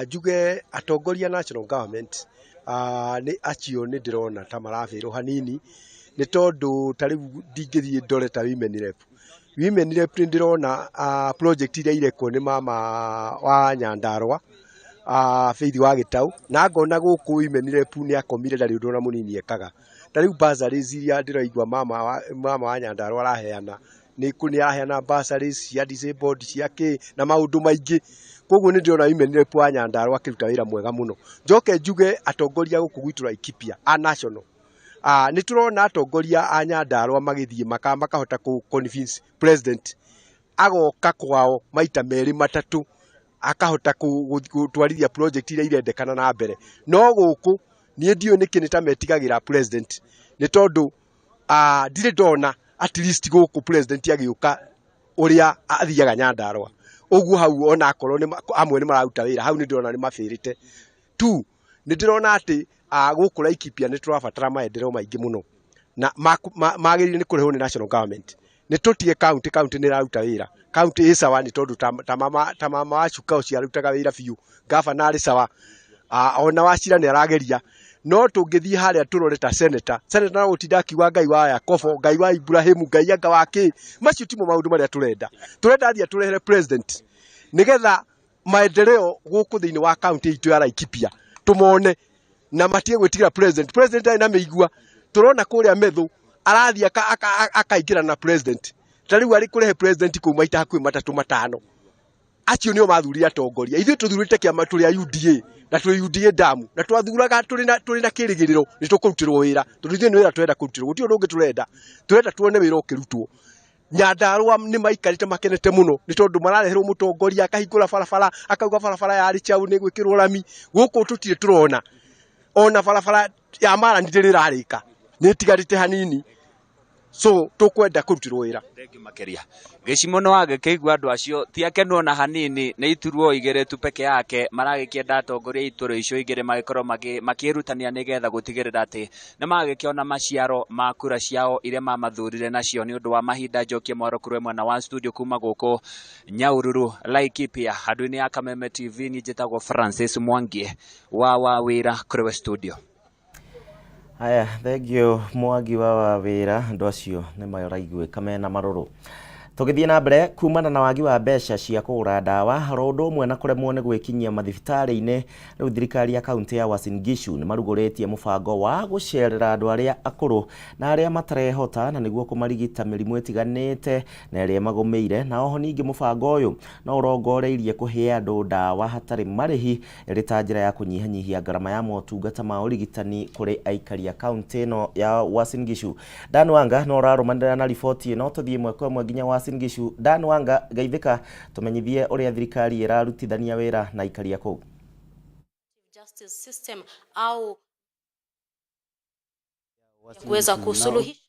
Speaker 25: Njuge atongoria national government nĩ acio nĩ ndĩrona ta marabĩrwo hanini, nĩ tondũ ta rĩu ndingĩthiĩ ndore ta women rep. Women rep nĩ ndĩrona project iria irekwo nĩ mama wa Nyandarua, Faith wa Gĩtau, na ngona gũkũ women rep nĩ akomire ndarĩ ũndũ ona mũnini ekaga. Ta rĩu bursaries iria ndĩraigua mama wa Nyandarua araheana Nĩ nĩ araheana bursaries cia disabled cia kĩ na maũndũ maingĩ. Koguo nĩ ndĩrona women rep wa Nyandarua akĩruta wĩra mwega mũno. Njoke njuge atongoria gũkũ gwitũ Laikipia a national, nĩ tũrona atongoria a Nyandarua magĩthiĩ makahota kũ convince president agoka kwao maita merĩ matatũ, akahota gũtwarithia project iria irendekana na mbere. No gũkũ niĩ ndiũĩ nĩkĩ nĩ ta metigagĩra president, nĩ tondũ ndirĩ ndona at least gũkũ president agĩũka ũrĩa athiaga Nyandarua. Ũguo hau ona akorwo amwe nĩ mararuta wĩra hau, nĩ ndĩrona nĩ mabĩrĩte tu. Nĩ ndĩrona atĩ gũkũ Laikipia nĩ tũrabatara maendeleo maingĩ mũno na magĩrĩire nĩ kũrehwo nĩ national government. Nĩ tũtige county, county nĩ ĩraruta wĩra, county ĩ sawa, nĩ tondũ ta mama wa Chuka ũcio arutaga wĩra biũ, gavana arĩ sawa, ona Wachira nĩ arageria. No tũngĩthiĩ harĩa tũrore ta senator no gũtinda akiuga Ngai wa Yakobo, Ngai wa Ibrahimu, Ngai anga wa kĩ, macio timo maũndũ marĩa tũrenda. Tũrenda athiĩ atũrehere president nĩgetha maendeleo gũkũ thĩinĩ wa county itũ ya Laikipia tũmone na matige gwĩtigĩra president. President arĩ na mĩigua. Tũrona kũrĩa Methu arathiĩ akaingĩra na president, ta rĩu arĩ kũrehe president kũu maita hakuhĩ matatũ matano. Acio nĩo mathurire atongoria. Ithuĩ tũthurĩte kĩama tũrĩ a UDA na tũrĩ UDA damu na twathuraga tũrĩ na kĩrĩgĩrĩro nĩ tũkũrutĩrwo wĩra, tondũ ithuĩ nĩ wĩra tũrenda kũrutĩrwo, gũtirĩ ũndũ ũngĩ tũrenda. Tũrenda tuone wĩra ũkĩrutwo. Nyandarua nĩ maikarĩte makenete mũno nĩ tondũ marareherwo mũtongoria akahingũra barabara, akauga barabara ya Rĩchau nĩ gwĩkĩrwo rami. Gũkũ tũtirĩ tũrona ona barabara ya Marani ndĩrĩ ĩrarĩka, nĩ ĩtigarĩte hanini, so tũkwenda kũrutĩrwo wĩra.
Speaker 1: Thengiũ makĩria. Gĩcimo no agĩkĩigua andũ acio ti akenu ona hanini, nĩ iturwo igĩrĩ tu peke yake maragĩkĩenda atongoria a iturwa icio igĩrĩ magĩkorwo makĩrutania nĩgetha gũtigĩrĩra atĩ nĩ magĩkĩona maciaro ma kura ciao iria mamathurire nacio. Nĩ ũndũ wa mahinda, njokie mwaro kũrĩ mwena wa studio kuma gũkũ Nyahururu, Laikipia, handũ-inĩ ya Kameme TV, niĩ njĩtagwo Francis Mwangi wa wĩra kũrĩ we studio.
Speaker 2: Haya, thengio Mwangi wa wĩra. Andũ acio nĩ maraiguĩka mena marũrũ. Tũgĩthiĩ na mbere, kumana na wagi wa mbeca cia kũgũra ndawa oro ũndũ ũmwe na kũremwo nĩ gwĩkinyia mathibitarĩ-inĩ, rĩu thirikari ya kaunti ya Uasin Gishu nĩ marugũrĩtie mũbango wa gũcerera andũ arĩa akũrũ na arĩa matarehota na nĩguo kũmarigita mĩrimũ ĩtiganĩte na ĩrĩa ĩmagũmĩire. Na oho ningĩ mũbango ũyũ no ũrongoreirie kũhe andũ ndawa hatarĩ marĩhi ĩrĩ ta njĩra ya kũnyihanyihia ngarama ya motungata ma ũrigitani kũrĩ aikari a kaunti ĩno ya Uasin Gishu. Dan Wanga no ũrarũmanĩrĩra na riboti ĩno. Tũthiĩ ĩmwe kwa ĩmwe nginya Uasin Gishu. Dan Wanga, geithĩka, tũmenyithie ũrĩa thirikari ĩrarutithania wĩra na aikari a kũu.
Speaker 3: Justice system au kuweza kusuluhisha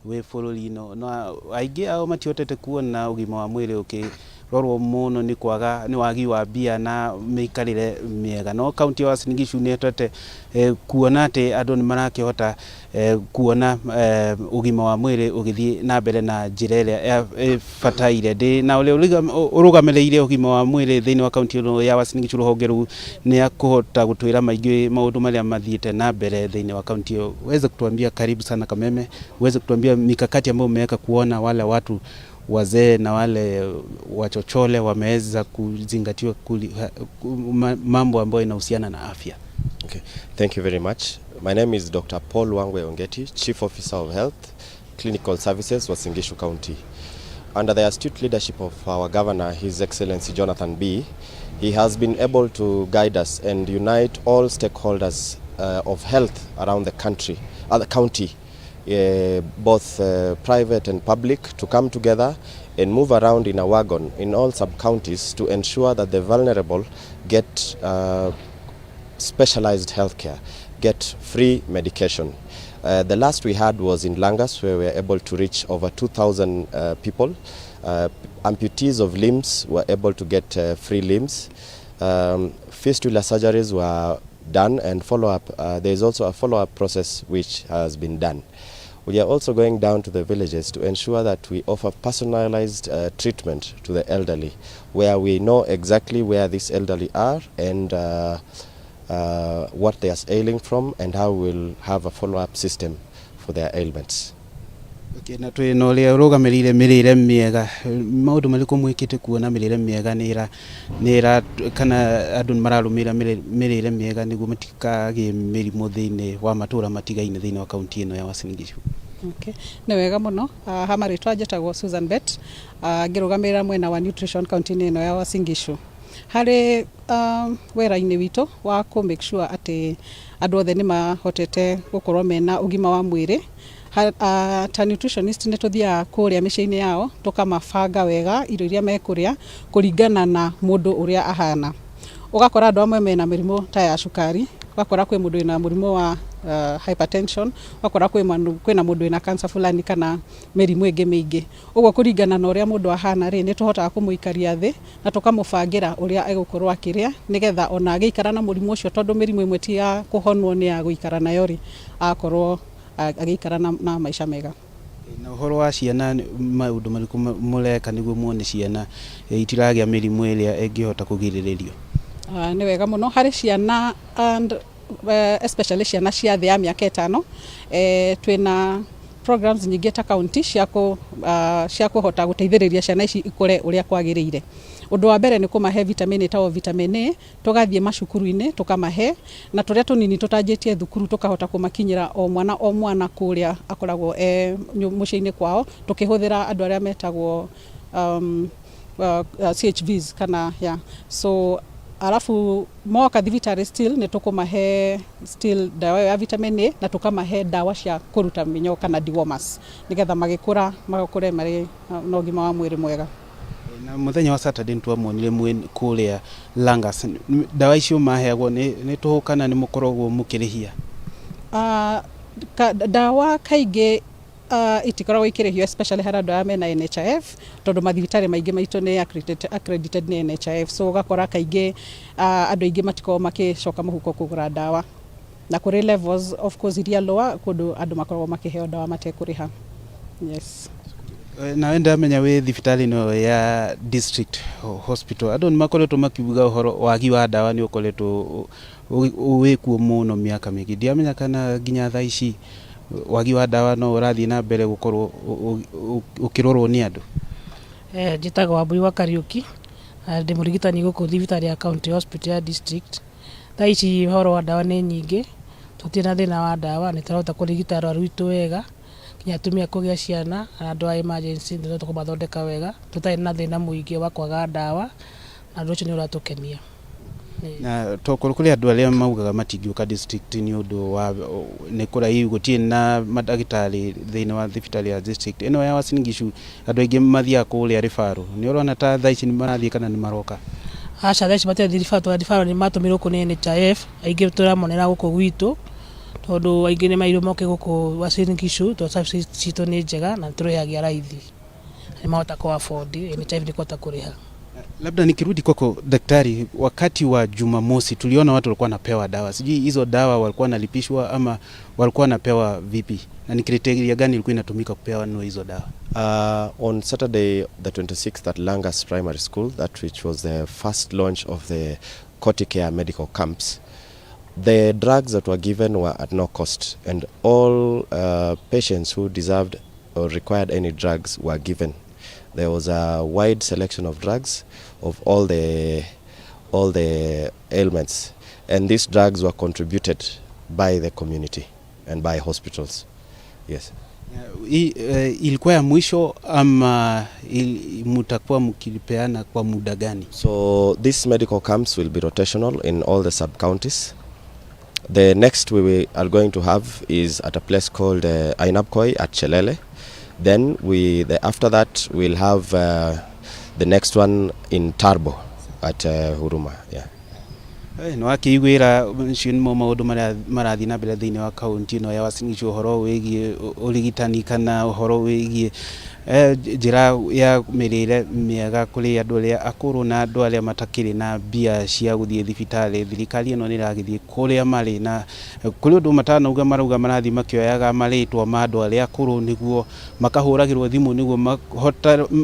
Speaker 10: wĩ bũrũri-inĩ no aingĩ ao matihotete kuona ũgima wa mwĩrĩ ũkĩrorwo mũno nĩ kwaga nĩ wagi wa mbia na mĩikarĩre mĩega. No kaunti ya Uasin Gishu nĩ ĩhotete kuona atĩ andũ nĩ marakĩhota kuona ũgima wa mwĩrĩ ũgĩthiĩ na mbere na njĩra ĩrĩa ĩbataire. Ndĩ na ũrĩa ũrũgamĩrĩire ũgima wa mwĩrĩ thĩinĩ wa kaunti ĩno ya Uasin Gishu, rũhonge rũu, nĩ akũhota gũtwĩra maingĩ maũndũ marĩa mathiĩte na mbere thĩinĩ wa kaunti ĩyo. Uweze kutuambia, karibu sana Kameme, uweze kutuambia mikakati ambayo umeweka kuona wale watu wazee na wale wachochole wameweza kuzingatiwa mambo ambayo inahusiana na afya.
Speaker 4: Okay, thank you very much. My name is Dr. Paul Wangwe Ongeti, Chief Officer of Health, Clinical Services, Uasin Gishu County. Under the astute leadership of our governor, His Excellency Jonathan Bii, he has been able to guide us and unite all stakeholders of health around the country, the county, both private and public, to come together and move around in a wagon in all sub-counties to ensure that the vulnerable get specialized healthcare, get free medication. The last we had was in Langas, where we were able to reach over 2,000 people. Amputees of limbs were able to get free limbs. Fistula surgeries were done and follow-up. There is also a follow-up process which has been done. We are also going down to the villages to ensure that we offer personalized treatment to the elderly, where we know exactly where these elderly are and what they are ailing from and how we'll have a follow-up system for their ailments.
Speaker 10: Okay, na twĩ na ũrĩa ũrũgamĩrĩire mĩrĩre mĩega, maũndũ marĩkũ mwĩkĩte kuona mĩrĩre mĩega nĩ ĩra kana andũ nĩ mararũmĩrĩra mĩrĩre mĩega nĩguo matikagĩe mĩrimũ thĩinĩ wa matũra matigaine thĩinĩ wa kaunti ĩno ya Uasin Gishu?
Speaker 5: Okay. Nĩ wega mũno. Ha marĩtwa njĩtagwo Susan Bett, ngĩrũgamĩrĩra mwena wa nutrition kaunti-inĩ ĩno ya Uasin Gishu. Harĩ wĩra-inĩ witũ wa kũ make sure atĩ andũ othe nĩ mahotete gũkorwo mena ũgima wa mwĩrĩ, ta nutritionist nĩ tũthiaga kũrĩa mĩciĩ-inĩ yao tũkamabanga wega irio iria mekũrĩa kũringana na mũndũ ũrĩa ahana. Ũgakora andũ amwe mena mĩrimũ ta ya cukari, ũgakora kwĩ mũndũ wĩna mũrimũ wa hypertension, ũgakora kwĩna mũndũ wĩna cancer fulani kana mĩrimũ ĩngĩ mĩingĩ. Ũguo kũringana na ũrĩa mũndũ ahana rĩ, nĩ tũhotaga kũmũikaria thĩ na tũkamũbangĩra ũrĩa egũkorwo akĩrĩa nĩgetha ona agĩikara na mũrimũ ũcio, tondũ mĩrimũ ĩmwe ti ya kũhonwo, nĩ ya gũikara nayo rĩ, agakorwo agĩikara na maica mega.
Speaker 10: Na ũhoro wa ciana, maũndũ marĩkũ mũreka nĩguo muone ciana itiragĩa mĩrimũ ĩrĩa ĩngĩhota kũgirĩrĩrio?
Speaker 5: Nĩ wega mũno. Harĩ ciana and especially ciana cia thĩ ya mĩaka 5, twĩna programs nyingĩ ta county cia kũhota gũteithĩrĩria ciana ici ikũre ũrĩa kwagĩrĩire. Ũndũ wa mbere nĩ kũmahe vitamin ĩtagwo vitamin A, tũgathiĩ macukuru-inĩ tũkamahe, na tũrĩa tũnini tũtanjĩtie thukuru tũkahota kũmakinyĩra o mwana o mwana kũrĩa akoragwo e mũciĩ-inĩ kwao, tũkĩhũthĩra andũ arĩa metagwo CHVs kana, yeah. So alafu moka thibitarĩ still nĩ tũkũmahe still ndawa ĩyo ya vitamin A na tũkamahe ndawa cia kũruta mĩnyoo kana dewormers, nĩgetha magĩkũra magakũre marĩ na ũgima wa mwĩrĩ mwega.
Speaker 10: Na mũthenya wa Saturday nĩtwamuonire mwĩ kũrĩa Langas. Ndawa icio maheagwo nĩ tũhũ kana nĩ mũkoragwo mũkĩrĩhia?
Speaker 5: Ndawa kaingĩ itikoragwo ikĩrĩhio, especially harĩ andũ arĩa mena NHIF, tondũ mathibitarĩ maingĩ maitũ nĩ accredited nĩ NHIF, so ũgakora kaingĩ andũ aingĩ matikoragwo makĩcoka mũhuko kũgũra ndawa, na kũrĩ levels of course iria lower kũndũ andũ makoragwo makĩheo ndawa matekũrĩha, yes.
Speaker 10: Nawe ndamenya wĩ thibitarĩ ĩno ya district hospital, andũ nĩ makoretwo makiuga ũhoro wagi wa ndawa nĩ ũkoretwo wĩkuo mũno mĩaka mĩingĩ. Ndiamenya kana nginya thaa ici wagi wa ndawa no ũrathiĩ na mbere gũkorwo ũkĩrorwo nĩ andũ.
Speaker 8: Njĩtagwo Wambui wa Kariũki, ndĩ mũrigitani gũkũ thibitarĩ ya county hospital ya district. Thaa ici ũhoro wa ndawa nĩ nyingĩ, tũtirĩ na thĩna wa ndawa, nĩ tũrahota kũrigita arwaru aitũ wega, nginya atumia kũgĩa ciana na andũ a emergency nĩ tũrahota kũmathondeka wega, tũtarĩ na thĩna mũingĩ wa kwaga ndawa, na ũndũ ũcio nĩ ũratũkenia.
Speaker 10: Na tokorwo kũrĩ andũ arĩa maugaga matingĩũka district nĩ ũndũ wa nĩ kũraihu, gũtirĩ na mandagĩtarĩ thĩinĩ wa thibitarĩ ya district ĩno ya Uasin Gishu, andũ aingĩ mathiaga kũrĩa referral. Nĩ ũrona ta thaa ici nĩ marathiĩ kana nĩ maroka?
Speaker 8: Aca, thaa ici matirĩ referral, tondũ referral nĩ matũmirwo gũkũ nĩ NHIF, aingĩ tũramonera gũkũ gwitũ, tondũ aingĩ nĩ mairwo moke gũkũ Uasin Gishu, tondũ services citũ nĩ njega na tũrĩhagia raithi, nĩ mahota kũ afford, NHIF nĩ kũhota kũrĩha.
Speaker 10: Labda nikirudi kwako daktari, wakati wa Jumamosi tuliona watu walikuwa wanapewa dawa, sijui hizo dawa walikuwa wanalipishwa ama walikuwa wanapewa vipi, na ni criteria gani ilikuwa inatumika kupewa hizo dawa?
Speaker 4: On Saturday the 26th at Langas Primary School, that which was the first launch of the Corticare medical camps, the drugs that were given were at no cost, and all patients who deserved or required any drugs were given. There was a wide selection of drugs of all the ailments, and these drugs were contributed by the community and by hospitals. Yes.
Speaker 10: Ilikuwa ya mwisho ama mtakuwa mkilipeana kwa muda gani?
Speaker 4: So these medical camps will be rotational in all the sub-counties. The next we are going to have is at a place called Ainabkoi at Chelele. Then after that we'll have the next one in Turbo at Huruma. Yeah.
Speaker 10: Nĩ wakĩiguĩra macio nĩmo maũndũ marĩa marathiĩ na mbere thĩinĩ wa kaunti ĩno ya Uasin Gishu, ũhoro wĩgiĩ ũrigitani kana ũhoro wĩgiĩ njĩra ya mĩrĩre mĩega kũrĩ andũ arĩa akũrũ na andũ arĩa matakĩrĩ na mbia cia gũthiĩ thibitarĩ. Thirikari ĩno nĩ ĩragĩthiĩ kũrĩa marĩ, na kũrĩ ũndũ matanauga, marauga marathiĩ makĩoyaga marĩtwa ma andũ arĩa akũrũ nĩguo makahũragĩrwo thimũ nĩguo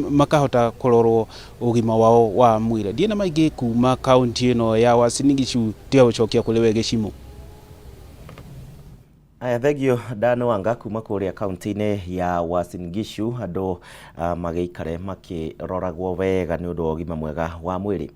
Speaker 10: makahota kũrorwo ũgima wao wa mwĩrĩ. Ndiĩ na maingĩ kuma kaunti ĩno ya Uasin Gishu, tiga gũcokia kũrĩ we Gĩcimo.
Speaker 2: Aya, thengio Dan Wanga kuma kũrĩa kaunti-inĩ ya Uasin Gishu, andũ magĩikare makĩroragwo wega nĩ ũndũ wa ũgima mwega wa mwĩrĩ.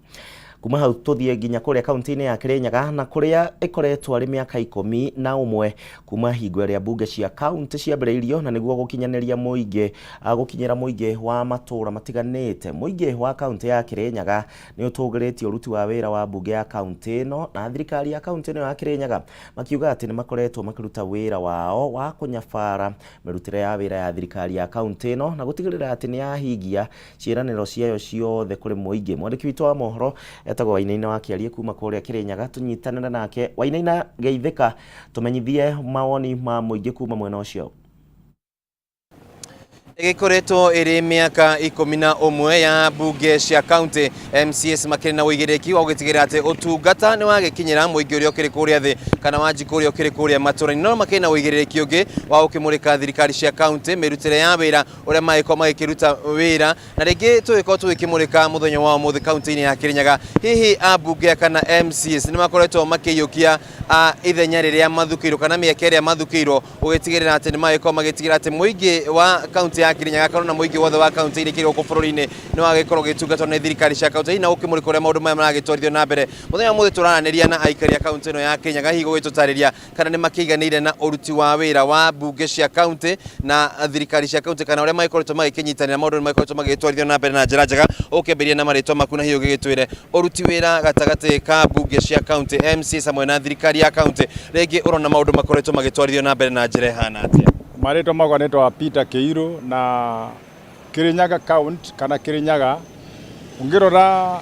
Speaker 2: Kuma hau tũthiĩ nginya kũrĩa kaunti-inĩ ya Kirinyaga na kũrĩa ĩkoretwo arĩ mĩaka 11 kuma hingo ĩrĩa mbunge cia kaunti ciambĩrĩirio na nĩguo gũkinyanĩria mũingĩ gũkinyĩra mũingĩ wa matũũra matiganĩte. Mũingĩ wa kaunti ya Kirinyaga nĩ ũtũgĩrĩtie ũruti wa wĩra wa mbunge ya kaunti ĩno na thirikari ya kaunti ĩno ya Kirinyaga makiuga atĩ nĩ makoretwo makĩruta wĩra wao wa kũnyabara mĩrutĩre ya wĩra ya thirikari ya kaunti ĩno na gũtigĩrĩra atĩ nĩ yahingia ciĩranĩro ciayo ciothe kũrĩ mũingĩ. Mwandĩki witũ wa mohoro etagwo Wainaina wa Kĩarie kuma kũrĩa Kĩrĩnyaga, tũnyitanĩre nake. Wainaina, geithĩka, tũmenyithie mawoni ma mũingĩ kuma mwena ũcio.
Speaker 9: Ĩgĩkoretwo ĩrĩ mĩaka 11 ya mbunge cia kaunti, MCAs makĩrĩ na ũigĩrĩrĩki wa gũgĩtigĩrĩra atĩ ũtungata nĩ wagĩkinyĩra mũingĩ ũrĩa ũkĩrĩ kũrĩa thĩ kana wanjikũ ũrĩa ũkĩrĩ kũrĩa matũra-inĩ, no makĩrĩ na ũigĩrĩrĩki ũngĩ wa gũkĩmũrĩka thirikari cia kaunti mĩrutĩre ya wĩra ũrĩa magĩkorwo magĩkĩruta wĩra. Na rĩngĩ tũgĩkorwo tũgĩkĩmũrĩka mũthenya wa ũmũthĩ kaunti-inĩ ya Kĩrĩnyaga, hihi ambunge kana MCAs nĩ makoretwo makĩiyũkia ithenya rĩrĩa mathukĩirwo kana mĩeke ĩrĩa mathukĩirwo gũgĩtigĩrĩra atĩ nĩ magĩkorwo magĩtigĩrĩra atĩ mũingĩ wa kaunti ya Kĩrĩnyaga kana ona mũingĩ wothe wa kaunti iria ikĩrĩ gũkũ bũrũri-inĩ nĩ wagĩkorwo ũgĩtungatwo nĩ thirikari cia kaunti hihi na gũkĩmũrĩka ũrĩa maũndũ maya maragĩtwarithio na mbere. Mũthenya wa ũmũthĩ tũraranĩria na aikari a kaunti ĩno ya Kĩrĩnyaga hihi gũgĩtũtarĩria kana nĩ makĩiganĩire na ũruti wa wĩra wa mbunge cia kaunti na thirikari cia kaunti kana ũrĩa magĩkoretwo magĩkĩnyitanĩra maũndũ nĩ magĩkoretwo magĩgĩtwarithio na mbere na njĩra njega. Ũkĩambĩrĩria na marĩtwa maku na hihi ũgĩgĩtwĩre ũruti wĩra gatagatĩ ka mbunge cia kaunti MCAs hamwe na thirikari ya kaunti rĩngĩ ũrona maũndũ makoretwo magĩtwarithio na mbere na njĩra ĩhana atĩa?
Speaker 11: Marĩtwa makwa nĩtwa Peter Kĩirũ na Kirinyaga county kana Kirinyaga ũngĩrora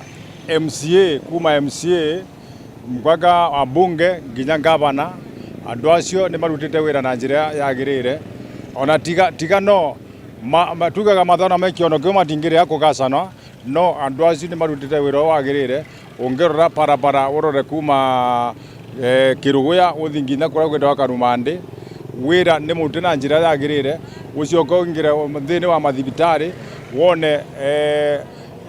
Speaker 11: MCA kuma MCA mpaka wabunge nginya gavana andũ acio nĩ marutĩte wĩra na njĩra yagĩrĩire ona tiga, tiga no ma, ma, tugaga mathona me kĩono kĩu matingĩrĩa kũgacana no andũ acio nĩ marutĩte wĩra ũrĩa wagĩrĩire ũngĩrora barabara ũrore kuma Kĩrũgũya ũthiĩ nginya kũrĩa gwĩtagwo Karumandĩ wĩra nĩ mũrute na njĩra yagĩrĩire ũcoke ũingĩre thĩinĩ wa mathibitarĩ wone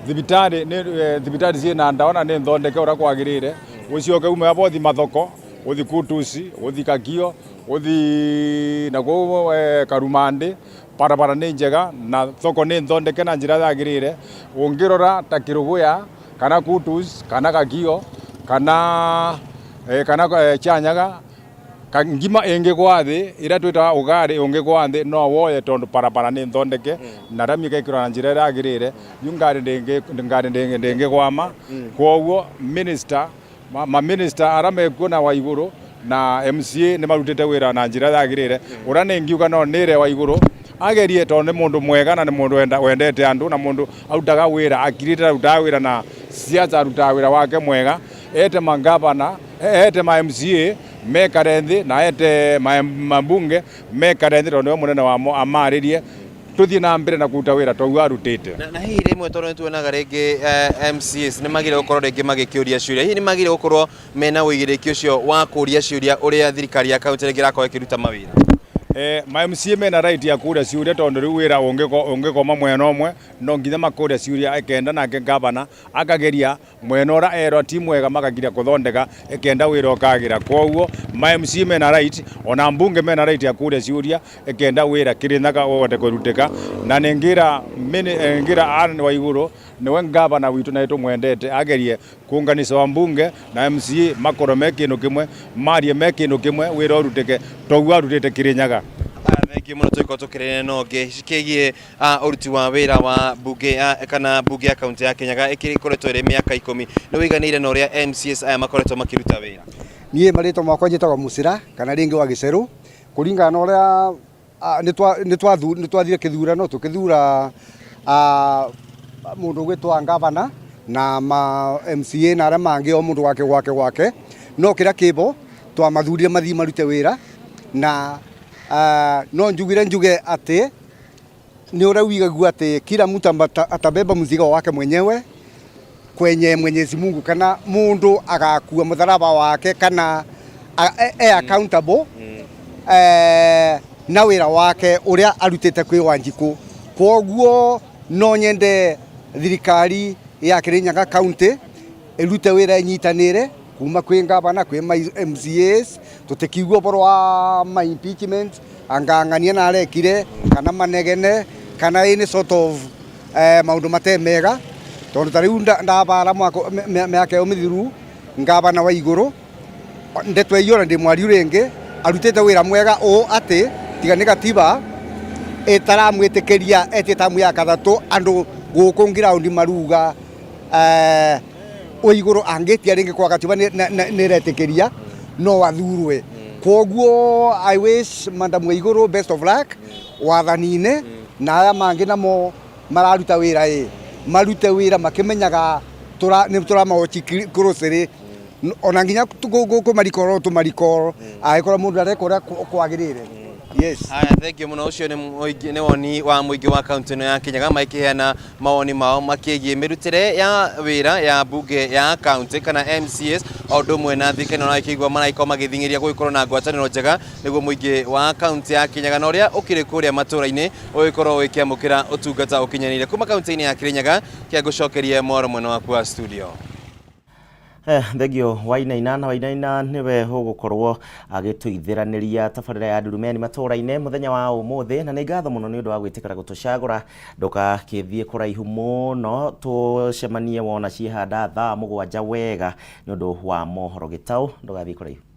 Speaker 11: thibitarĩ nĩ thibitarĩ ciĩna ndawa na nĩ thondeke ũrĩa kwagĩrĩire ũcoke ume hapo ũthiĩ mathoko ũthiĩ Kutusi ũthiĩ Kakio ũthiĩ nakũu Karumandĩ barabara nĩ njega na thoko nĩ thondeke na njĩra yagĩrĩire ũngĩrora ta Kĩrũgũya kana Kutus kana Kakio kana kana Chanyaga ngima ĩngĩgwa thĩ ĩrĩa twĩtaga ũgarĩ ũngĩgwa thĩ no woye tondũ barabara nĩ thondeke na rami ĩgekĩrwo na njĩra ĩrĩa yagĩrĩire rĩu ngari ndĩngĩgwama kwoguo minister ma minister arĩa mekuo na wa igũrũ na MCA nĩ marutĩte wĩra na njĩra yagĩrĩire ũrĩa nĩ ngiuga no nĩre wa igũrũ agerie tondũ nĩ mũndũ mwega na nĩ mũndũ wendete andũ na mũndũ arutaga wĩra akirĩte arutaga wĩra na siasa arutaga wĩra wake mwega ete mangavana ete ma MCA mekare nthĩ na ete mambunge mekare nthĩ tondũ nĩwe mũnene wamo amarĩrie tũthiĩ na mbere na kũruta wĩra toguo arutĩte.
Speaker 9: Na hihi rĩmwe tondũ nĩ tuonaga rĩngĩ MCAs nĩ magĩrĩire gũkorwo rĩngĩ magĩkĩũria ciũria, hihi nĩ magĩrĩire gũkorwo mena ũigĩrĩrĩki ũcio wa kũria ciũria ũrĩa thirikari ya kaunti rĩngĩ ĩrakorwo ĩkĩruta mawĩra?
Speaker 11: Ma MCA mena right ya kũria ciũria tondũ rĩu wĩra ũngĩkoma mwena ũmwe no nginya makũria ciũria ekenda nake gavana akageria mwena ũrĩa erwo ti mwega makagiria kũthondeka ekenda wĩra ũkagĩra kwoguo ma MCA mena right ona mbunge mena right ya kũria ciũria ekenda wĩra Kĩrĩnyaga ũhote kũrutĩka na nĩngĩra ngira Anne Waigũrũ nĩwe gavana witũ na nĩtũmwendete agerie kũnganisha wambunge na MCA makorwo me kĩndũ kĩmwe marie me kĩndũ kĩmwe wĩra ũrutĩke toguo arutĩte Kĩrĩnyaga.
Speaker 9: Thengiũ mũno tũgĩkorwo tũkĩrĩrĩria na ũngĩ cikĩgiĩ ũruti wa wĩra wa mbunge ya kana mbunge ya kaunti ya Kĩrĩnyaga ĩkoretwo ĩrĩ mĩaka 10 nĩ ũiganĩire na ũrĩa MCAs aya makoretwo makĩruta wĩra?
Speaker 12: Niĩ marĩtwa makwa njĩtagwo Mũcĩra kana rĩngĩ wa Gĩcerũ kũringana na ũrĩa nĩ twathire kĩthurano tũkĩthura mũndũ ũgwĩtwo gavana na ma MCA na arĩa mangĩ o mũndũ gwake gwake gwake no kĩrĩa kĩbo twamathurire mathiĩ marute wĩra na no njugire njuge atĩ nĩ ũrĩa wigagua atĩ kila mtu atabeba mzigo wake mwenyewe kwenye Mwenyezi Mungu kana mundu agakua mutharaba wake kana e accountable na wĩra wake ũrĩa arutĩte kwĩ Wanjikũ. Kwoguo no nyende thirikari ya Kĩrĩnyaga county ĩrute wĩra ĩnyitanĩre kuma kwĩ gavana kwĩ ma MCAs tũtikiugua ũhoro wa ma impeachment angang'ania na arekire kana manegene kana any sort of maũndũ mate mega. Tondu ta riu ndabara miaka ĩyo mĩthiru ngabana wa igũrũ ndeto iyo na ndi mwariu ringi arutite wira mwega ũ atĩ tiga nĩ gatiba ĩtaramwĩtĩkĩria etie tamu ya kathatu andu gũkũ ngiraundi maruga Waiguru angĩtia rĩngĩ kwa gatiba nĩ ĩretĩkĩria no athurwe. Kwoguo I wish Madam Waiguru best of luck wathani-inĩ, na aya mangĩ namo mararuta wĩra ĩ marute wĩra makĩmenyaga nĩ tũramawochi closely, ona nginya kũmarikoro tũmarikoro angĩkorwo mũndũ areka ũrĩa kwagĩrĩire. Yes.
Speaker 9: Haya, thank you muno. Ucio nĩ woni wa mũingĩ wa kaunti ĩno ya Kirinyaga makĩheana mawoni mao makĩgiĩ mĩrutĩre ya wĩra ya mbunge ya kaunti kana MCAs, o ũndũ ũmwe na thirikari na ĩkĩigua maragĩkorwo magĩthing'ĩria gũgĩkorwo na ngwatanĩro njega nĩguo mũingĩ wa kaunti ya Kirinyaga na ũrĩa ũkĩrĩ kũrĩa matũra-inĩ ũgĩkorwo ũgĩkĩamũkĩra ũtungata ũkinyanĩire. Kuma kaunti-inĩ ya Kirinyaga, kĩangũcokerie mwaro mwena waku wa studio.
Speaker 2: Thengio Wainaina, na Wainaina nĩwe ũgũkorwo agĩtũithĩranĩria tabarĩra ya Ndurumeni matũra-inĩ mũthenya wa ũmũthĩ, na nĩ ngatho mũno nĩ ũndũ wa gwĩtĩkĩra gũtũcagũra. Ndũgakĩthiĩ kũraihu mũno, tũcemanie wona ciĩhanda thaa 7 wega nĩ ũndũ wa mohoro gĩtaũ. Ndũgathiĩ kũraihu.